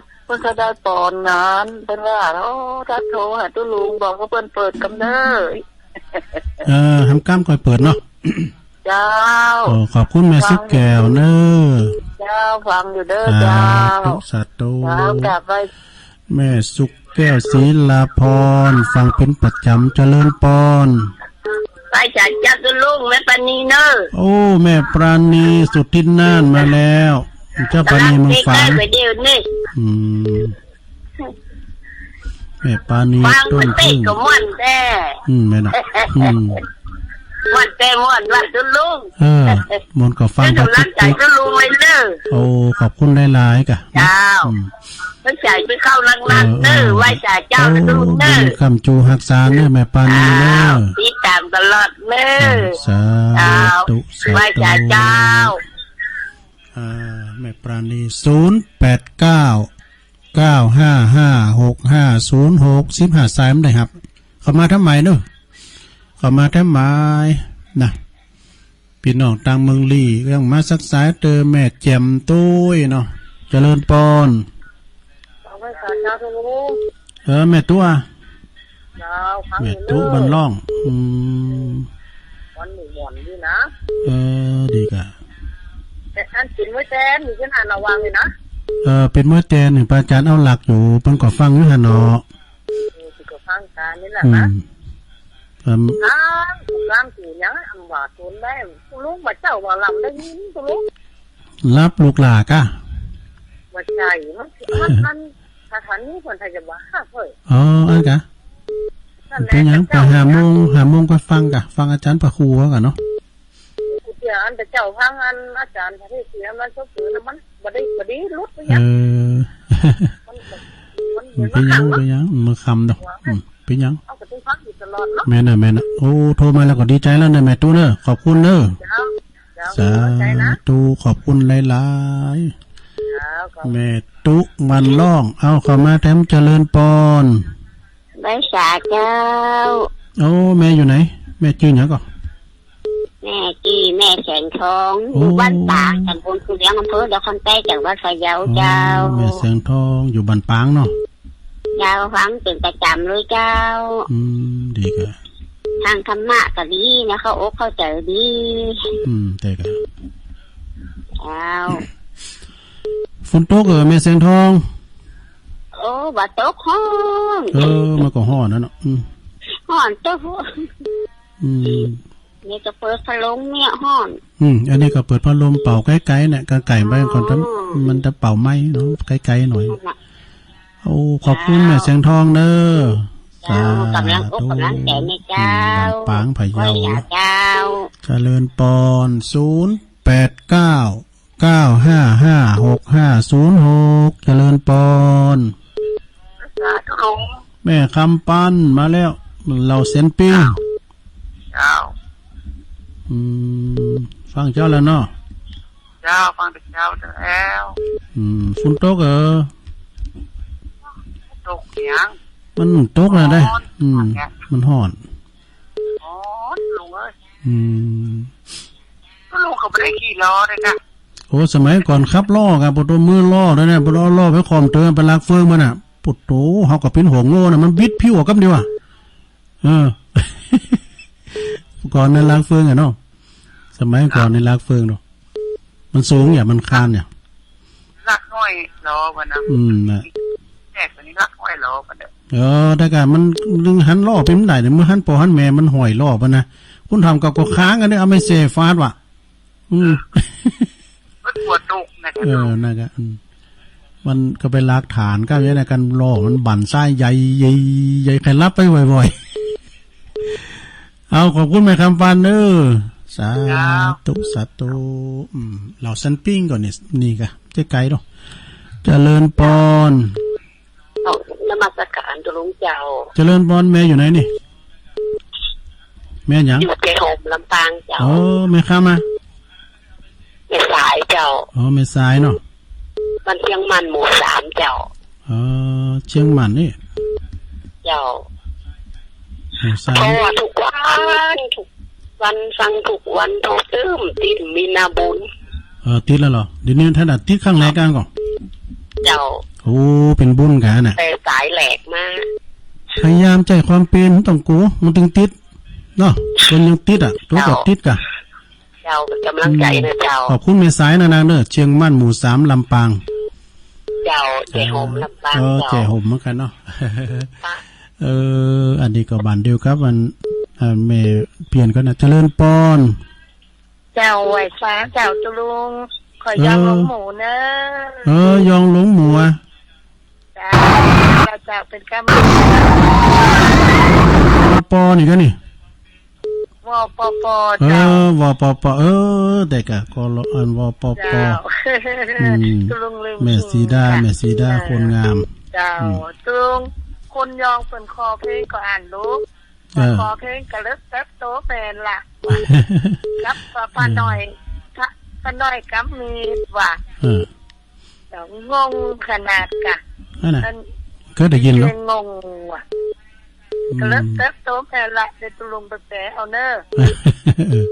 น เปิ้นก็ได้ปอนนั้น เปิ้นว่า โอ้ ถ้าโทรหาตุ๊ลุง บอกว่าเปิ้นเปิดกำเนิด เออ ทำกล้ามก่อยเปิดเนาะ เจ้า โอ้ ขอบคุณแม่สุกแก้วเนอะ เจ้า ฟังอยู่เด้อ สาธุ เจ้า สาธุ เจ้า กราบไหว้ แม่สุกแก้ว ศิลาพร ฟังเป็นประจำ เจริญปอน ไหว้สาเจ้าตุ๊ลุง แม่ปราณีเนอะ โอ้ แม่ปราณี สุทินน่านมาแล้ว เจ้าปราณีเมืองฝาง กำลังเช็คได้ไปเดี๋ยวนี้ อืม แม่ปราณี ฟัง ต้น มันเตะ พึ่ง ก็ม่วนแท้ อืม แม่นน่ะ อืม ม่วนแท้ ม่วนว่าตุ๊ลุง เออ ม่วนก็ฟัง ให้กำลังใจตุ๊ลุงไว้เนอะ โอ้ ขอบคุณหลายๆ กะ เจ้า อืม ไหว้สาเจ้า เออ เออ ไหว้สาเจ้า โอ้ ตุ๊ลุงเนอะ บุญคำจูฮักษาเนอะ แม่ปราณีเนอะ อ้าว ติดตามตลอดเนอะ เออ สาธุ เจ้า สาธุ ไหว้สาเจ้า อ่า แม่ปราณี ศูนย์แปดเก้า เก้าห้าห้า หกห้าศูนย์หก สิบห้า สายมันได้ครับ เข้ามาทางใหม่เนอะ เข้ามาทางใหม่นะ พี่น้องต่างเมืองลี้ ยังมาสักสายเตอแม่แจ่มตุ้ยเนาะ เจริญปอน เอาไว้สาเจ้าตุ๊ลุง เออ แม่ตัว เจ้า ฟัง แม่ อยู่ ตุ๊ เนอะ บ้านร่อง อืม วันหมู่หมอนนี่นะ เออ ดีกะ แต่อันปิ่นมวยแตนอยู่ที่นั่นระวังเลยนะ เออ ปิ่นมวยแตนนี่ พระอาจารย์เอาหลักอยู่ เปิ้นก็ฟังอยู่หั่นเนาะ เออ ที่ก็ฟังการนี่แหละนะ อืม ครับ อ้าว ร้านกูยังอำว่าตนได้ ลูกมาเจ้าว่าลำได้ยินตุ๊ลุง รับลูกหลากะ ว่าใช่ มัน มัน มัน สถานีคนไทยจะว่าเฮ้ย อ๋อ อันกะ เป็นหยัง ไปห้าโมง ห้าโมงก็ฟังกะ ฟังอาจารย์พระครูเขากะเนาะ เดี๋ยวอันแต่เจ้าฟังอันอาจารย์พระเทศน์เสียมันก็คือมันบ่ได้ บ่ได้หลุดไปหยัง เออ มัน มัน มันเป็นหยัง เป็นหยัง มื้อค่ำดอก อืม เป็นหยัง เอาก็ต้องฟังอยู่ตลอดเนาะ แม่นน่ะ แม่นน่ะ โอ้ โทรมาแล้วก็ดีใจแล้วเด้อ แม่ตุ๊เด้อ ขอบคุณเด้อ เจ้า เจ้า สาธุ ขอบคุณหลายๆ เจ้า ขอบคุณ แม่ตุ๊วันล่อง เอาเข้ามาแถม เจริญปอน ไหว้สาเจ้า โอ้ แม่อยู่ไหน แม่จื่อหยังก่อ แม่จื่อแม่แสงทอง โอ้ อยู่บ้านปาง ตำบลภูเลี้ยง อำเภอดอกคำใต้ จังหวัดพะเยาเจ้า โอ้ แม่แสงทอง อยู่บ้านปางเนาะ เจ้า ฟังเป็นประจำเลยเจ้า อืม ดีกะ ทางธรรมะก็ดีนะ เข้าอกเข้าใจดี อืม แต่กะ เจ้า ฝนตกเหรอ แม่แสงทอง โอ้ บ่ตก ฮ้อน เออ มันก็ฮ้อนนะเนาะ อืม ฮ้อนตก อืม นี่ก็เปิดพัดลมเนี่ยฮ้อน อืม อันนี้ก็เปิดพัดลมเป่าไกลๆเนี่ย ไกลๆไปก่อน อ๋อ มันจะเป่าไหม้เนาะ ไกลๆหน่อย นั่นน่ะ โอ้ ขอบคุณแม่แสงทองเด้อ เจ้า สาธุ กำลังอกกำลังใจนะเจ้า อืม บ้านปางพะเยา ไหว้สาเจ้า เจริญปอน ศูนย์แปดเก้า เก้าห้าห้า หกห้าศูนย์หก เจริญปอน สาธุลุง แม่คำปันมาแล้ว เหล่าเซนปิ้ง เจ้า อืม ฟังเจ้าแล้วเนาะ เจ้า ฟังแต่เจ้าแล้ว อืม ฝนตกเหรอ ตกหยัง มันตกนะเด้ ฮ้อน อืม มันฮ้อน ฮ้อนลุงเอ้ย อืม ก็ลุงเขาไม่ได้ขี่ล้อเลยค่ะ โอ้ สมัยก่อนขับล้อกะ ปะโต มือล้อแล้วเนี่ย ปะโต เอาล้อไปคอมเตอร์ ไปลากเฟืองมันน่ะ ปะโต เฮาก็ปิ้นหัวโง่น่ะ มันบิดผิวออกกำเดียวอะ เออ ก่อนนั้นลากเฟืองอะเนาะ สมัยก่อนในลากเฟืองเนาะ มันสูงอย่า มันคานเนี่ย ลากห้อยล้อมันนะ อืม น่ะ แจกตัวนี้ลากห้อยล้อมันเนี่ย เออ แต่กะมัน มันหันล้อไปมันได้เนี่ย มันหันปอหันแม่มันห้อยล้อมันนะ คุณทำกับก็ค้างอันนี้ เอาไม่เซฟาดว่ะ อืม มันปวดอกนะ เออ นั่นกะ อืม มันก็ไปลากฐานก็อย่างนี้นะ กันล้อมันบั่นซ้ายใหญ่ ใหญ่ ใหญ่ ใครรับไปบ่อยๆ เอา ขอบคุณแม่คำปันเด้อ สาธุ สาธุ อืม เหล่าเซนปิ้งก่อนนี่ นี่กะ เจ๊ไก่เนาะ เจริญปอน เจ้า นมัสการเจ้าลุงเจ้า เจริญปอน แม่อยู่ไหนนี่ แม่หยัง อยู่เจ๊โฮมลำปางเจ้า โอ้ แม่คำมา แม่สายเจ้า อ๋อ แม่สายเนาะ บ้านเชียงมันหมู่สามเจ้า อ๋อ เชียงมันนี่ เจ้า หมู่สาม เพราะว่าทุกวัน ทุกวันฟังทุกวัน โทรตึ้ม ติดมีนาบุญ เออ ติดแล้วเหรอ เดี๋ยวนี้ท่านน่ะติดครั้งแรกกันก่อน เจ้า โอ้ เป็นบุญกันน่ะ แต่สายแหลกมา พยายามใจความเป็น มันต้องโก มันถึงติด เนาะ คนยังติดอ่ะ ตัวก็ติดกะ เจ้า เป็นกำลังใจนะเจ้า ขอบคุณแม่สายนะนางเด้อ เชียงมันหมู่สามลำปาง เจ้า เจ๊โฮมลำปาง เออ เจ้า เจ๊โฮมเหมือนกันเนาะ ค่ะ เออ อันนี้ก็บ้านเดียวกับอัน อันแม่เพียนก็นะ เจริญปอน เจ้า ไหว้สาเจ้าเจ้าลุง ขอยองลงหมู่เนอะ เออ ยองลงหมู่อะ เจ้า เจ้า เจ้า เป็นกำลังใจ ปอนี่ก็นี่ วปป เออ เจ้า วปป เออ แต่กะ ก็อัน วปป เจ้า อืม เจ้าลุงลืม แม่สีดา แม่สีดา คนงาม เจ้า อืม เจ้าลุง คนยองเปิ้นขอเพลงก็อ่านลูก เออ ขอเพลงกะเลิกเติบโตแม่นละ กับป้าน้อย ป้า ป้าน้อยกำมีดว่ะ เออ เจ้า งงขนาดกะ นั่นน่ะ มัน เคยได้ยินเหรอ เพลงงงว่ะ อืม กะเลิกเติบโตแม่นละ เดี๋ยวเจ้าลุงไปแปลเอาเนอะ เออ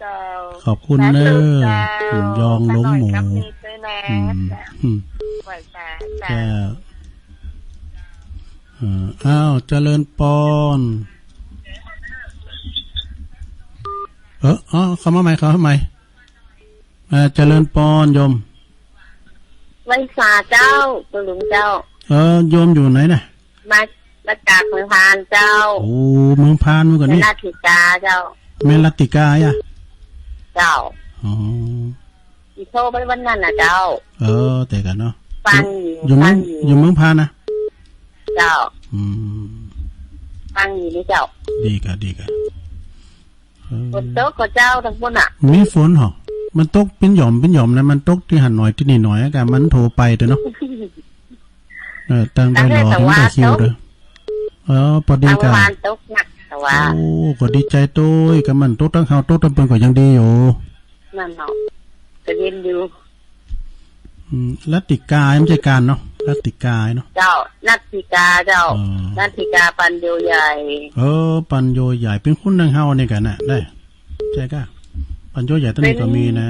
เจ้า ขอบคุณเนอะ สาธุเจ้า คุณยองลงหมู่ ป้าน้อยกำมีดด้วยนะ อืม อืม ไหว้สาเจ้า เจ้า เออ อ้าว เจริญปอน เออ อ๋อ เข้ามาใหม่ เข้ามาใหม่ เออ เจริญปอนโยม ไหว้สาเจ้า เจ้าลุงเจ้า เออ โยมอยู่ไหนน่ะ มา มาจากเมืองพานเจ้า โอ้ เมืองพานเหมือนกันนี่ แม่รัตติกาเจ้า แม่รัตติกาอ่ะ เจ้า อ๋อ อีโทรไปวันนั้นน่ะเจ้า เออ แต่กันเนาะ ฟังอยู่ อยู่เมือง ฟังอยู่ อยู่เมืองพานนะ เจ้า อืม ฟังอยู่นี่เจ้า ดีกะดีกะ เออ ฝนตกก็เจ้าทั้งหมดน่ะ มีฝนเหรอ มันตกเป็นหย่อมเป็นหย่อมนะ มันตกที่หันหน่อยที่นี่หน่อยกะ มันโทรไปเถอะเนาะ เออ ตั้งแต่หลอด ตั้งแต่ มันก็คิวเด้อ เออ พอดีกะ ทางวานตกหนักแต่ว่า โอ้ ก็ดีใจโตยกะ มันตกทั้งเฮาตกทั้งเปิ้นก็ยังดีอยู่ นั่นเนาะ ก็เย็นอยู่ อืม รัตติกา ไม่ใช่การเนาะ รัตติกาเนาะ เจ้า รัตติกาเจ้า อ๋อ รัตติกาปันโยใหญ่ เออ ปันโยใหญ่ เป็นคนดังเฮาเนี่ยกันนะ ได้ ใช่กะ ปันโยใหญ่ตอนนี้ก็มีนะ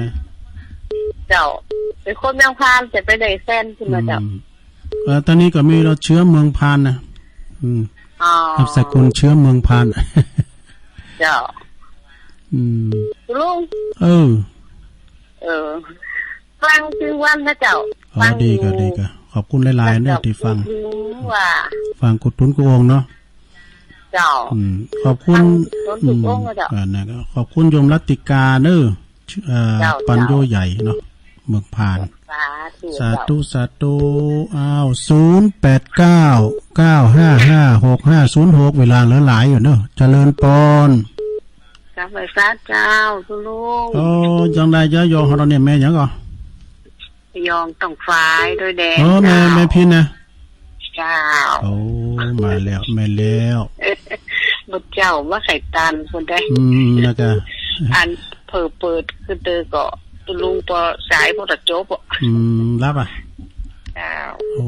เจ้า เป็นคนเมืองพาน จะไปได้แฟนขึ้นมาเจ้า อืม เออ ตอนนี้ก็มีเราเชื้อเมืองพานนะ อืม อ๋อ นามสกุลเชื้อเมืองพาน เจ้า อืม ลุง เออ เออ ฟังทุกวันนะเจ้า อ๋อ ฟังอยู่ ดีกะดีกะ ขอบคุณหลายๆ เจ้า เด้อที่ฟัง ว่า ฟังกู้ตุ๊นกู้โอ่งเนาะ เจ้า อืม ขอบคุณ ฟังกู้ตุ๊นกู้โอ่งนะเจ้า อืม อ่า นะ ขอบคุณโยมรัตติกาเนอะ เอ่อ เจ้า ปันโยใหญ่เนาะ เมืองพาน สาธุ สาธุ เจ้า สาธุ อ้าว ศูนย์แปดเก้า เก้าห้าห้า หกห้าศูนย์หก เวลาเหลือหลายอยู่เนอะ เจริญปอน กราบไหว้สาเจ้า ตุลุง โอ้ จังใดเจ้า โยมของเราเนี่ย แม่หยังก่อ ยองต้องฝ่ายด้วยแดง โอ้ แม่ เจ้า แม่พินนะ เจ้า โอ้ มาแล้ว แม่แล้ว บ่เจ้าว่าไข่ตันคนได้ อืม แล้วก็ อันเผลอเปิดคือเตอก็ ตุลุงปอสายพอตัดจบอ่ะ อืม รับอ่ะ เจ้า โอ้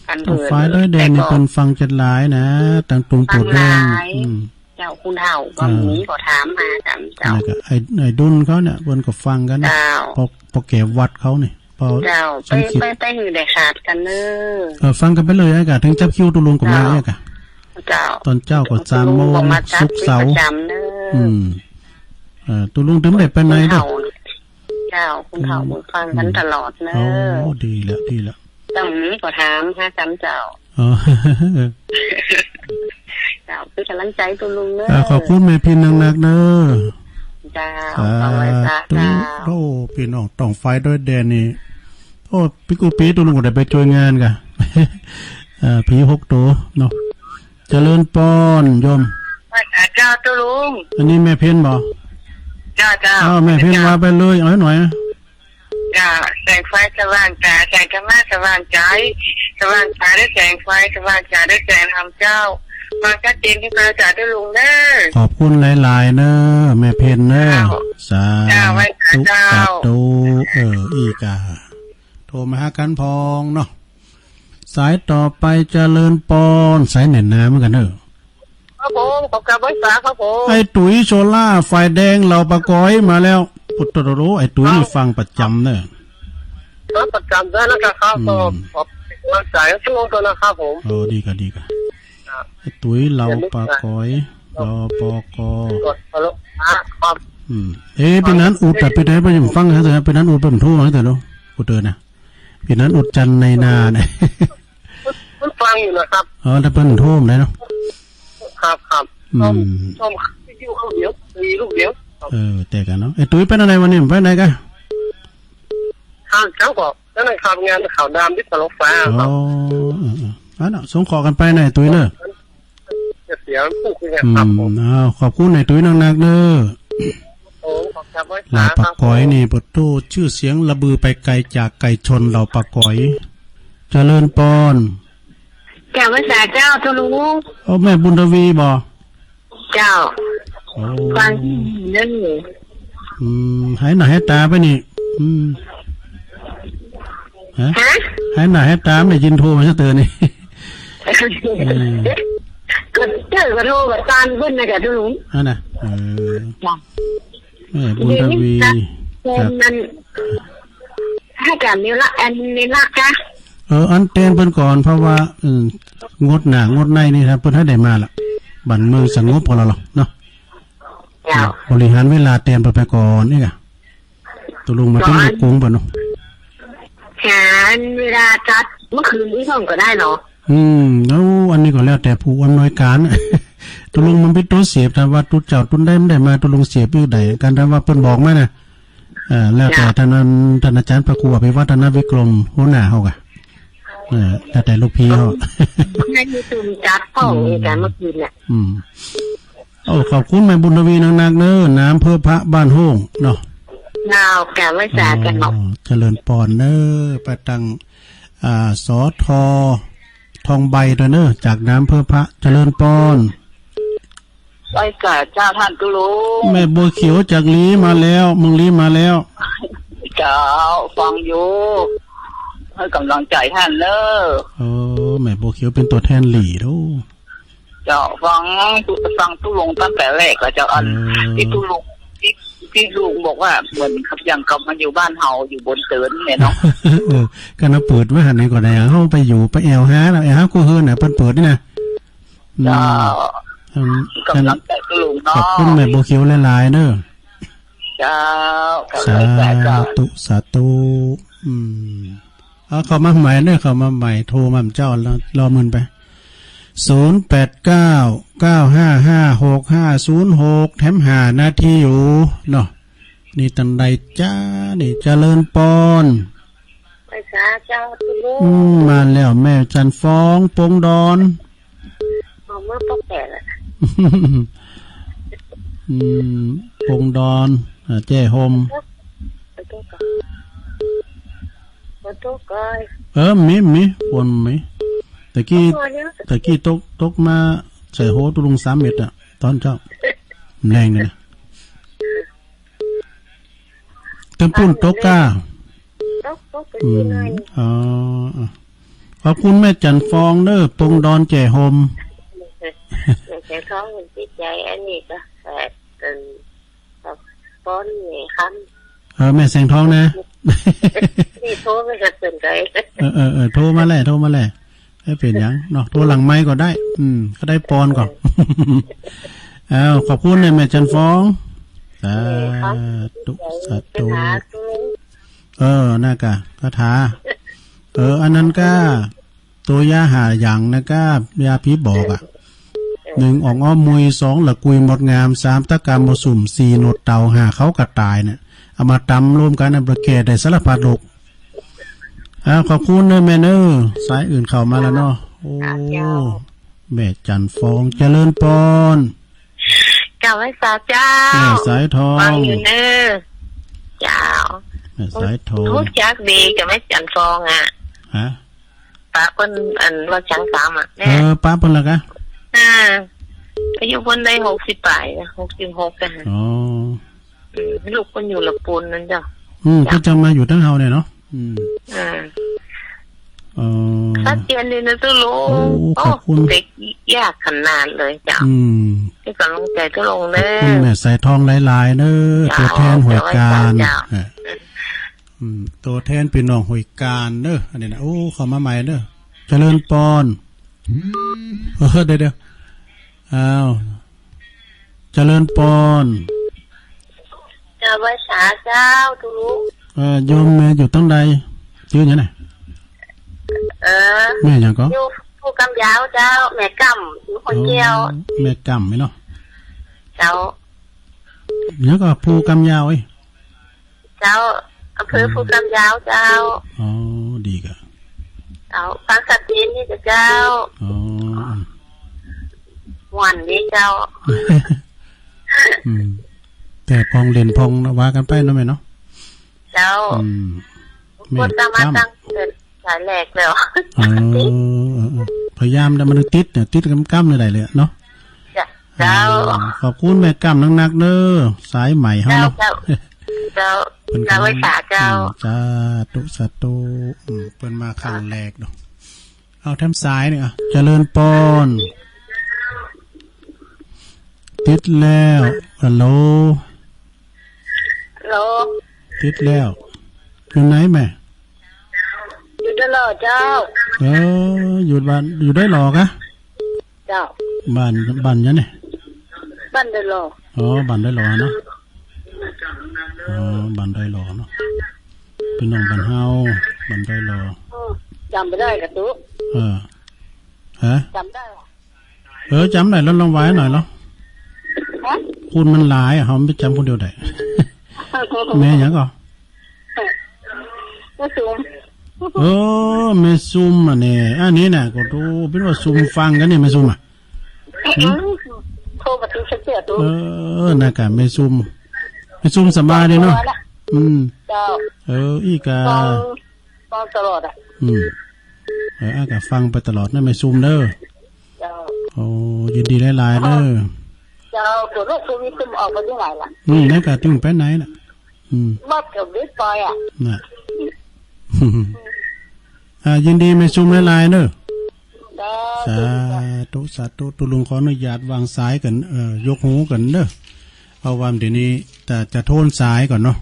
อัน ต้อง เผลอ ฝ่ายด้วยแดงนี่ แต่ก็ เปิ้นฟังจัดหลายนะ ตั้งตุงปวดแดง ฟังหลาย อืม เจ้า คุณเฒ่า อ่า ว่ามีก็ถามมากันเจ้า แล้วก็ไอ้ ไอ้ดุลเขาเนี่ย เปิ้นก็ฟังกันนะ เจ้า พอ พอแก่วัดเขาเนี่ย พอ เจ้า ไป สังเกต ไป ไปหือได้ขาดกันเนอะ เออ ฟังกันไปเลยไอ้กะ ถึงจับคิวตุลุงก็มา เจ้า ไอ้กะ เจ้า ตอนเจ้าก็สามโมง ตุลุงก็มาจับ ศุกร์เสาร์ ประจำเนอะ อืม เออ ตุลุงถึงได้ไปไหนเด้อ คุณเฒ่า เจ้า คุณเฒ่า อืม ฟังกัน อืม ตลอดเนอะ โอ้ ดีแล้ว ดีแล้ว ต้องมีก็ถามหากันเจ้า อ๋อ เจ้า เป็นกำลังใจตุลุงเนอะ อ่า ขอบคุณแม่พินนักๆ เนอะ เจ้า สาธุ ขอบคุณเจ้า โอ้ พี่น้องต้องฝ่ายด้วยแดนนี่ โอ้ ปีกู้ปีตุลุงก็ได้ไปช่วยงานกะ เอ่อ ผีหกตัวเนาะ เจริญปอนโยม ไหว้สาเจ้าตุลุง อันนี้แม่พินบ่ เจ้า เจ้า อ้าว แม่พิน เจ้า ว่าไปเลย เอาให้หน่อยนะ จ้า แสงไฟสว่างจ๋า แสงธรรมะสว่างใจ สว่างตาด้วยแสงไฟ สว่างจ๋าด้วยแสงธรรมเจ้า ฟังชัดเจนที่พระจ๋าด้วยลุงเด้อ ขอบคุณหลายๆ เนอะ แม่เพนเนอะ เจ้า สา เจ้า ไหว้พระ ธุ เจ้า สาธุ เออ อีกอ่ะ โทรมาหากันพองเนาะ สายต่อไปเจริญปอน สายแน่นหนาเหมือนกันเนอะ ครับผม ขอบคุณบริษัทครับผม ไอ้ตุ๋ยโซล่า ฝ่ายแดงเหล่าปะก๋อยมาแล้ว ปุตโตโร ไอ้ตุ๋ยนี่ ครับ ฟังประจำเนอะ ครับ ประจำด้วยนะครับ ครับ อืม ผม ผม ผมสายช่วงตัวนะครับผม โอ้ ดีกะ ดีกะ ครับ ไอ้ตุ๋ยเหล่าปะก๋อย เหล่าปะก๋อย กดฮัลโหล ครับ อืม เอ๊ะ เป็นนั้นอุดอะ เป็นนั้นไปฟังนะ เป็นนั้นอุด เป็นโทรมาแต่เนาะ อุดเดินนะ เป็นนั้นอุดจันในนาเนี่ย มันฟังอยู่นะครับ อ๋อ แต่เปิ้นโทรมาได้เนาะ ครับ ครับ อืม ส้ม ส้ม วิทยุลูกเดียว มีลูกเดียว ครับ เออ แต่กันเนาะ ไอ้ตุ๋ยเป็นอะไรวันนี้ ไปไหนกะ ครับ เช้าก็นั่นนะครับ งานขาวดำที่ตลกฟ้า อ๋อ ครับ เออ เออ อันน่ะ ส่งขอกันไปหน่อย ไอ้ตุ๋ยเนอะ จะเสียผู้คุยกัน อืม ครับผม อ้าว ขอบคุณไอ้ตุ๋ยนักๆ เนอะ โอ้ ขอบคุณครับ เหล่าปะก๋อยนี่ ครับผม ปะโต้ ชื่อเสียงระบือไปไกลจากไก่ชนเหล่าปะก๋อย เจริญปอน เจ้าพรรษาเจ้า ตุลุง โอ้ แม่บุญทวีบ่ เจ้า โอ้ ฟังที่นี่เลย อืม หายหน้าหายตาไปนี่ อืม ฮะ ฮะ หายหน้าหายตา ไม่ได้ยินโทรมาสักเทื่อนี่ เออ ก็เจอก็โทรกับตานเพิ่นนะจ๊ะ ตุลุง อันน่ะ เออ จ้ะ แม่บุญทวี เดี๋ยวนี้ ครับ มัน ถ้าจ๋ามีละ อันนี้ละกะ เออ อันแตนเปิ้นก่อน เพราะว่า อืม งดหน้างดในนี่ครับ เปิ้นให้ได้มาละ บ้านเมืองสงบพอแล้วเนาะ เจ้า บริหารเวลาแตนเปิ้นไปก่อนนี่กะ ตกลงมาเป็นลูกกงเปิ้นเนาะ หาเวลาจัดเมื่อคืนนี้ก่อนก็ได้เนาะ อืม แล้วอันนี้ก็แล้วแต่ผู้อำนวยการ ตกลงมันเป็นตัวเสพ ถ้าว่าตุ๊เจ้าตุ๊ใดมันได้มา ตกลงเสพอยู่ใด การถ้าว่าเปิ้นบอกมานะ เอ่อ แล้วแต่ จ้ะ ท่านนั้น ท่านอาจารย์พระครูอภิวัฒนวิกรม หัวหน้าเฮากะ เออ แล้วแต่ลูกพี่เขา ไม่มีตุ่มจับของอีกอะเมื่อกี้เนี่ย อืม โอ้ ขอบคุณแม่บุญทวีนักๆเนอะ น้ำเพื่อพระบ้านโฮงเนาะ เจ้า กราบไหว้สากันเนาะ อ๋อ เจริญปอนเนอะ ไปตัง อ่า สอทอ ทองใบด้วยเนอะ จากน้ำเพื่อพระ เจริญปอน ไหว้สาเจ้าท่านตุลุง แม่บัวเขียวจากลีมาแล้ว เมืองลีมาแล้ว เจ้า ฟังอยู่ ให้กำลังใจท่านเนอะ เออ แม่บัวเขียวเป็นตัวแทนลีเด้อ เจ้า ฟัง ฟังตุลุงตั้งแต่แรกแล้วเจ้า อัน เออ ที่ตุลุง ที่ ที่ลุงบอกว่าเหมือนกับอย่างกับมาอยู่บ้านเฮาอยู่บนเตินเนี่ยเนาะ เออ ก็น่าเปิดไว้หั่นนี่ก็ได้ เฮาไปอยู่ไปแอวหาแล้ว แอวหาคู่เฮือนน่ะ เปิ้นเปิดนี่นะ อืม เจ้า อืม กำลังใจตุลุงเนาะ ขอบคุณแม่บัวเขียวหลายๆเด้อ เจ้า สาธุ สาธุ อืม เอาเข้ามาใหม่เด้อ เข้ามาใหม่ โทรมาเจ้า รอ รอมื่นไป ศูนย์แปดเก้า เก้าห้าห้า หกห้าศูนย์หก แถมห้านาทีอยู่เนาะ นี่ตังใดจ้า นี่เจริญปอน ไหว้สาเจ้าตุลุง อืม มาแล้วแม่จันฟอง ปงดอน ออกมาปกแปดอะ อืม ปงดอน อ่า แจ้ห่ม ขอโทษก่อน ขอโทษก่อน เออ มี มี ฝนมี ตะกี้ ขอโทษนะ ตะกี้ตก ตกมาใส่หัวตุลุงสามเม็ดอะ ตอนเช้า แรงเลยนะ เต็มปูนตกก้า ตก ตกไป อืม ที่ไหน อ๋อ อ๋อ ขอบคุณแม่จันฟองเด้อ ปงดอนแจ้ห่ม แม่แสงทองมันจิตใจ อันนี้ก็แปด เป็น กับป้อนแม่คำ เออ แม่แสงทองนะ นี่โทรไปกับเพิ่นก็ เออ เออ เออ โทรมาเลย โทรมาเลย ไม่เป็นหยังเนาะ โทรหลังไมค์ก็ได้ อืม ก็ได้ปอนก่อน อ้าว ขอบคุณเนี่ยแม่จันฟอง สาธุ สาธุ เออ นั่นกะ คาถา เออ อันนั้นก็ ตัวยาห้าอย่างนะก็ ยาผีบอกอะ หนึ่ง อ่องอ้อมมุย สอง ละกุยหมดงาม สาม ตะกามบ่สุ่ม สี่ หนวดเต่า ห้า เขากระต่ายเนี่ย เอามาตำรวมกันนะ ไปแก้ได้สารพัดโรค อ่า ขอบคุณเนอะแม่เนอะ สายอื่นเข้ามาแล้วเนาะ โอ้ เจ้า แม่จันฟอง เจริญปอน กราบไหว้สาเจ้า แม่สายทอง ฟังอยู่เนอะ เจ้า แม่สายทอง ฮู้จักดีกับแม่จันฟองอะ ฮะ ป้าเปิ้นอันว่าช้างสามอะ เออ ป้าเปิ้นละกะ อ่า อายุเปิ้นได้หกสิบปลายนะ หกสิบหกอะ อ๋อ อืม ลูกเปิ้นอยู่ละปูนนั่นเจ้า อืม เปิ้นจะมาอยู่ทั้งเฮาเนี่ยเนาะ อืม อ่า เออ ชัดเจนดีนะตุ๊ลุง โอ้ ขอบคุณ โอ้ เด็กยากขนาดเลยเจ้า อืม ให้กำลังใจตุ๊ลุงเนอะ ขอบคุณแม่สายทองหลายๆเนอะ เจ้า ตัวแทนหวยการ เจ้า นะ อืม ตัวแทนพี่น้องห้วยการเด้อ อันนี้นะ โอ้ เข้ามาใหม่เด้อ เจริญปอน เออ เดี๋ยวเดี๋ยว อ้าว เจริญปอน กราบไหว้สาเจ้าตุ๊ลุง เออ โยมแม่อยู่ตั้งใด ชื่อหยังนะ เออ แม่หยังก็ อยู่ภูกำยาวเจ้า แม่กำ อยู่คนเดียว อ๋อ แม่กำนี่เนาะ เจ้า แล้วก็ภูกำยาวเอ้ย เจ้า อำเภอภูกำยาวเจ้า อ๋อ ดีกะ เจ้า ฟังชัดเจนดีกะเจ้า อ๋อ ม่วนดีเจ้า อืม แต่พองเล่นพองนะ ว่ากันไปเนาะแม่เนาะ เจ้า อืม แม่ คนตามมา จ้ำ ตั้งแต่สายแรกแล้ว เออ เออ เออ พยายามแต่มันติดเนี่ย ติดกำๆเนี่ยได้เลยเนาะ เจ้า เจ้า เออ ขอบคุณแม่กำนักๆเด้อ สายใหม่เฮาเนาะ เจ้า เจ้า เปิ้นกำลัง กราบไหว้สาเจ้า อืม สาธุ สาธุ อืม เปิ้นมาครั้งแรกเนาะ เอาแถมสายนี่ อ่ะ เจริญปอน ติดแล้ว ฮัลโหล ฮัลโหล ติดแล้ว อยู่ไหนแม่ อยู่ดอยหล่อเจ้า เออ อยู่บ้าน อยู่ดอยหล่อกะ เจ้า บ้าน บ้านหยังเนี่ย บ้านดอยหล่อ อ๋อ บ้านดอยหล่อเนาะ อ๋อ บ้านดอยหล่อเนาะ พี่น้องบ้านเฮา บ้านดอยหล่อ เออ จำไม่ได้กะตุ๊ เออ ฮะ จำได้เหรอ เออ จำได้แล้ว ลองว่าหน่อยเหรอ ฮะ คนมันหลายอะ เฮาไม่จำคนเดียวได้ แม่หยังก็ ก็สูง Ɔ, แม่ซุม อันนี้ อันนี้นะ ก็ดู เป็นว่าซุมฟังกันเนี่ย แม่ซุมอ่ะ อืม โทรมาถึงเสียตัว เออ นะคะ แม่ซุม แม่ซุมสบายดีเนาะ สบายละ อืม เจ้า เออ อีกอ่ะ ฟัง ฟังตลอดอ่ะ อืม เออ อ่ะ ก็ฟังไปตลอดนะ แม่ซุมเด้อ เจ้า โอ้ ยินดีหลายๆเด้อ เจ้า ตัวโรคโควิดจะออกไปที่ไหนล่ะ อืม แล้วก็ถึงไปไหนล่ะ อืม บ้านเกิดเวทปอยอ่ะ น่ะ อ่า ยินดีแม่ซุมหลายๆเด้อ เจ้า สาธุ สาธุ ตุลุงขออนุญาตวางสายกัน เอ่อ ยกหูกันเด้อ เพราะว่าเดี๋ยวนี้จะ จะโทนสายก่อนเนาะ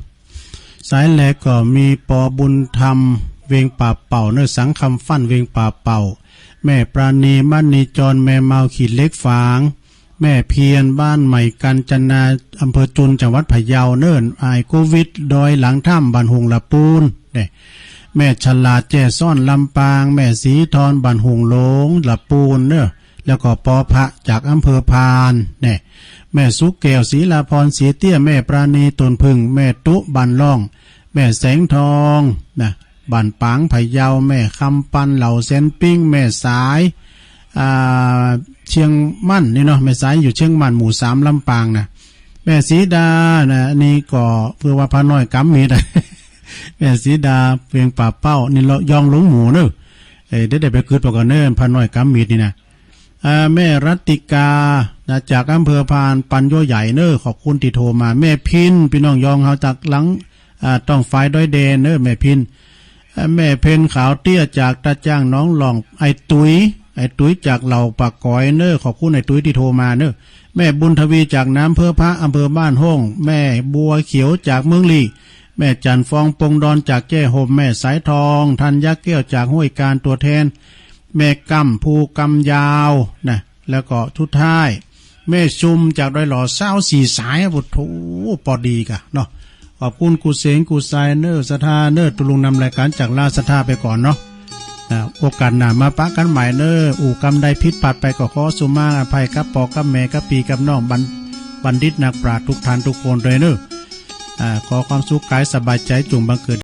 สายแรกก็มีปอบุญธรรม เวียงป่าเป่าเนอะ สังคำฟั่น เวียงป่าเป่า แม่ปราณี มณีจร แม่เมา ขีดเหล็กฝาง แม่เพียร บ้านใหม่กาญจนา อำเภอจุน จังหวัดพะเยาเนอะ อายโควิด ดอยหลังถ้ำ บ้านหงละปูนเนี่ย แม่ฉลาด แจ้ซ้อน ลำปาง แม่สีทอน บ้านหงหลง ละปูนเนอะ แล้วก็ปอพระ จากอำเภอพานเนี่ย แม่สุกแก้ว ศรีลาพร ศรีเตี้ย แม่ปราณี ต้นพึ่ง แม่ตุ๊ บ้านล่อง แม่แสงทองนะ บ้านปาง พะเยา แม่คำปัน เหล่าแสนปิ้ง แม่สาย อ่า เชียงมั่นนี่เนาะ แม่สายอยู่เชียงมั่น หมู่สาม ลำปางนะ แม่สีดานะ อันนี้ก็เพื่อว่าพระน้อยกำมีด แม่สีดา เวียงป่าเป้า นี่ละยองหลวงหมู่เนอะ เอ้ย เดี๋ยวได้ไปกึดปะก่อนเนอะ พระน้อยกำมีดนี่นะ อ่า แม่รัตติกานะ จากอำเภอพาน ปันโยใหญ่เนอะ ขอบคุณที่โทรมา แม่พิน พี่น้องยองเฮาจากหลัง อ่า ต้องฝ่ายดอยแดนเนอะ แม่พิน อ่า แม่เพ็ญ ขาวเตี้ย จากตาจ้างหนองหล่อง ไอ้ตุ๋ย ไอ้ตุ๋ย จากเหล่าปากก๋อยเนอะ ขอบคุณไอ้ตุ๋ยที่โทรมาเนอะ แม่บุญทวี จากน้ำเพื่อพระ อำเภอบ้านโฮ่ง แม่บัวเขียว จากเมืองลี้ แม่จันทร์ฟอง ปงดอน จากแจ้ห่ม แม่สายทอง ธัญญาแก้ว จากห้วยการ ตัวแทน แม่กำ ภูกำยาวนะ แล้วก็สุดท้าย แม่ซุม จากดอยหล่อ ซาวสี่สาย โอ้โห ปอดีกะเนาะ ขอบคุณกู้เสงกู้สายเนอะ ศรัทธาเนอะ ตุลุงนำรายการจากลาศรัทธาไปก่อนเนาะ นะ โอกาสหน้ามาปะกันใหม่เนอะ อู้กำใดผิดพลาดไปก็ขอสุมาอภัยกับปอกับแม่กับพี่กับน้องบัณ- บัณฑิตนักปราชญ์ทุกท่านทุกคนเลยเนอะ อ่า ขอความสุขกายสบายใจจงบังเกิด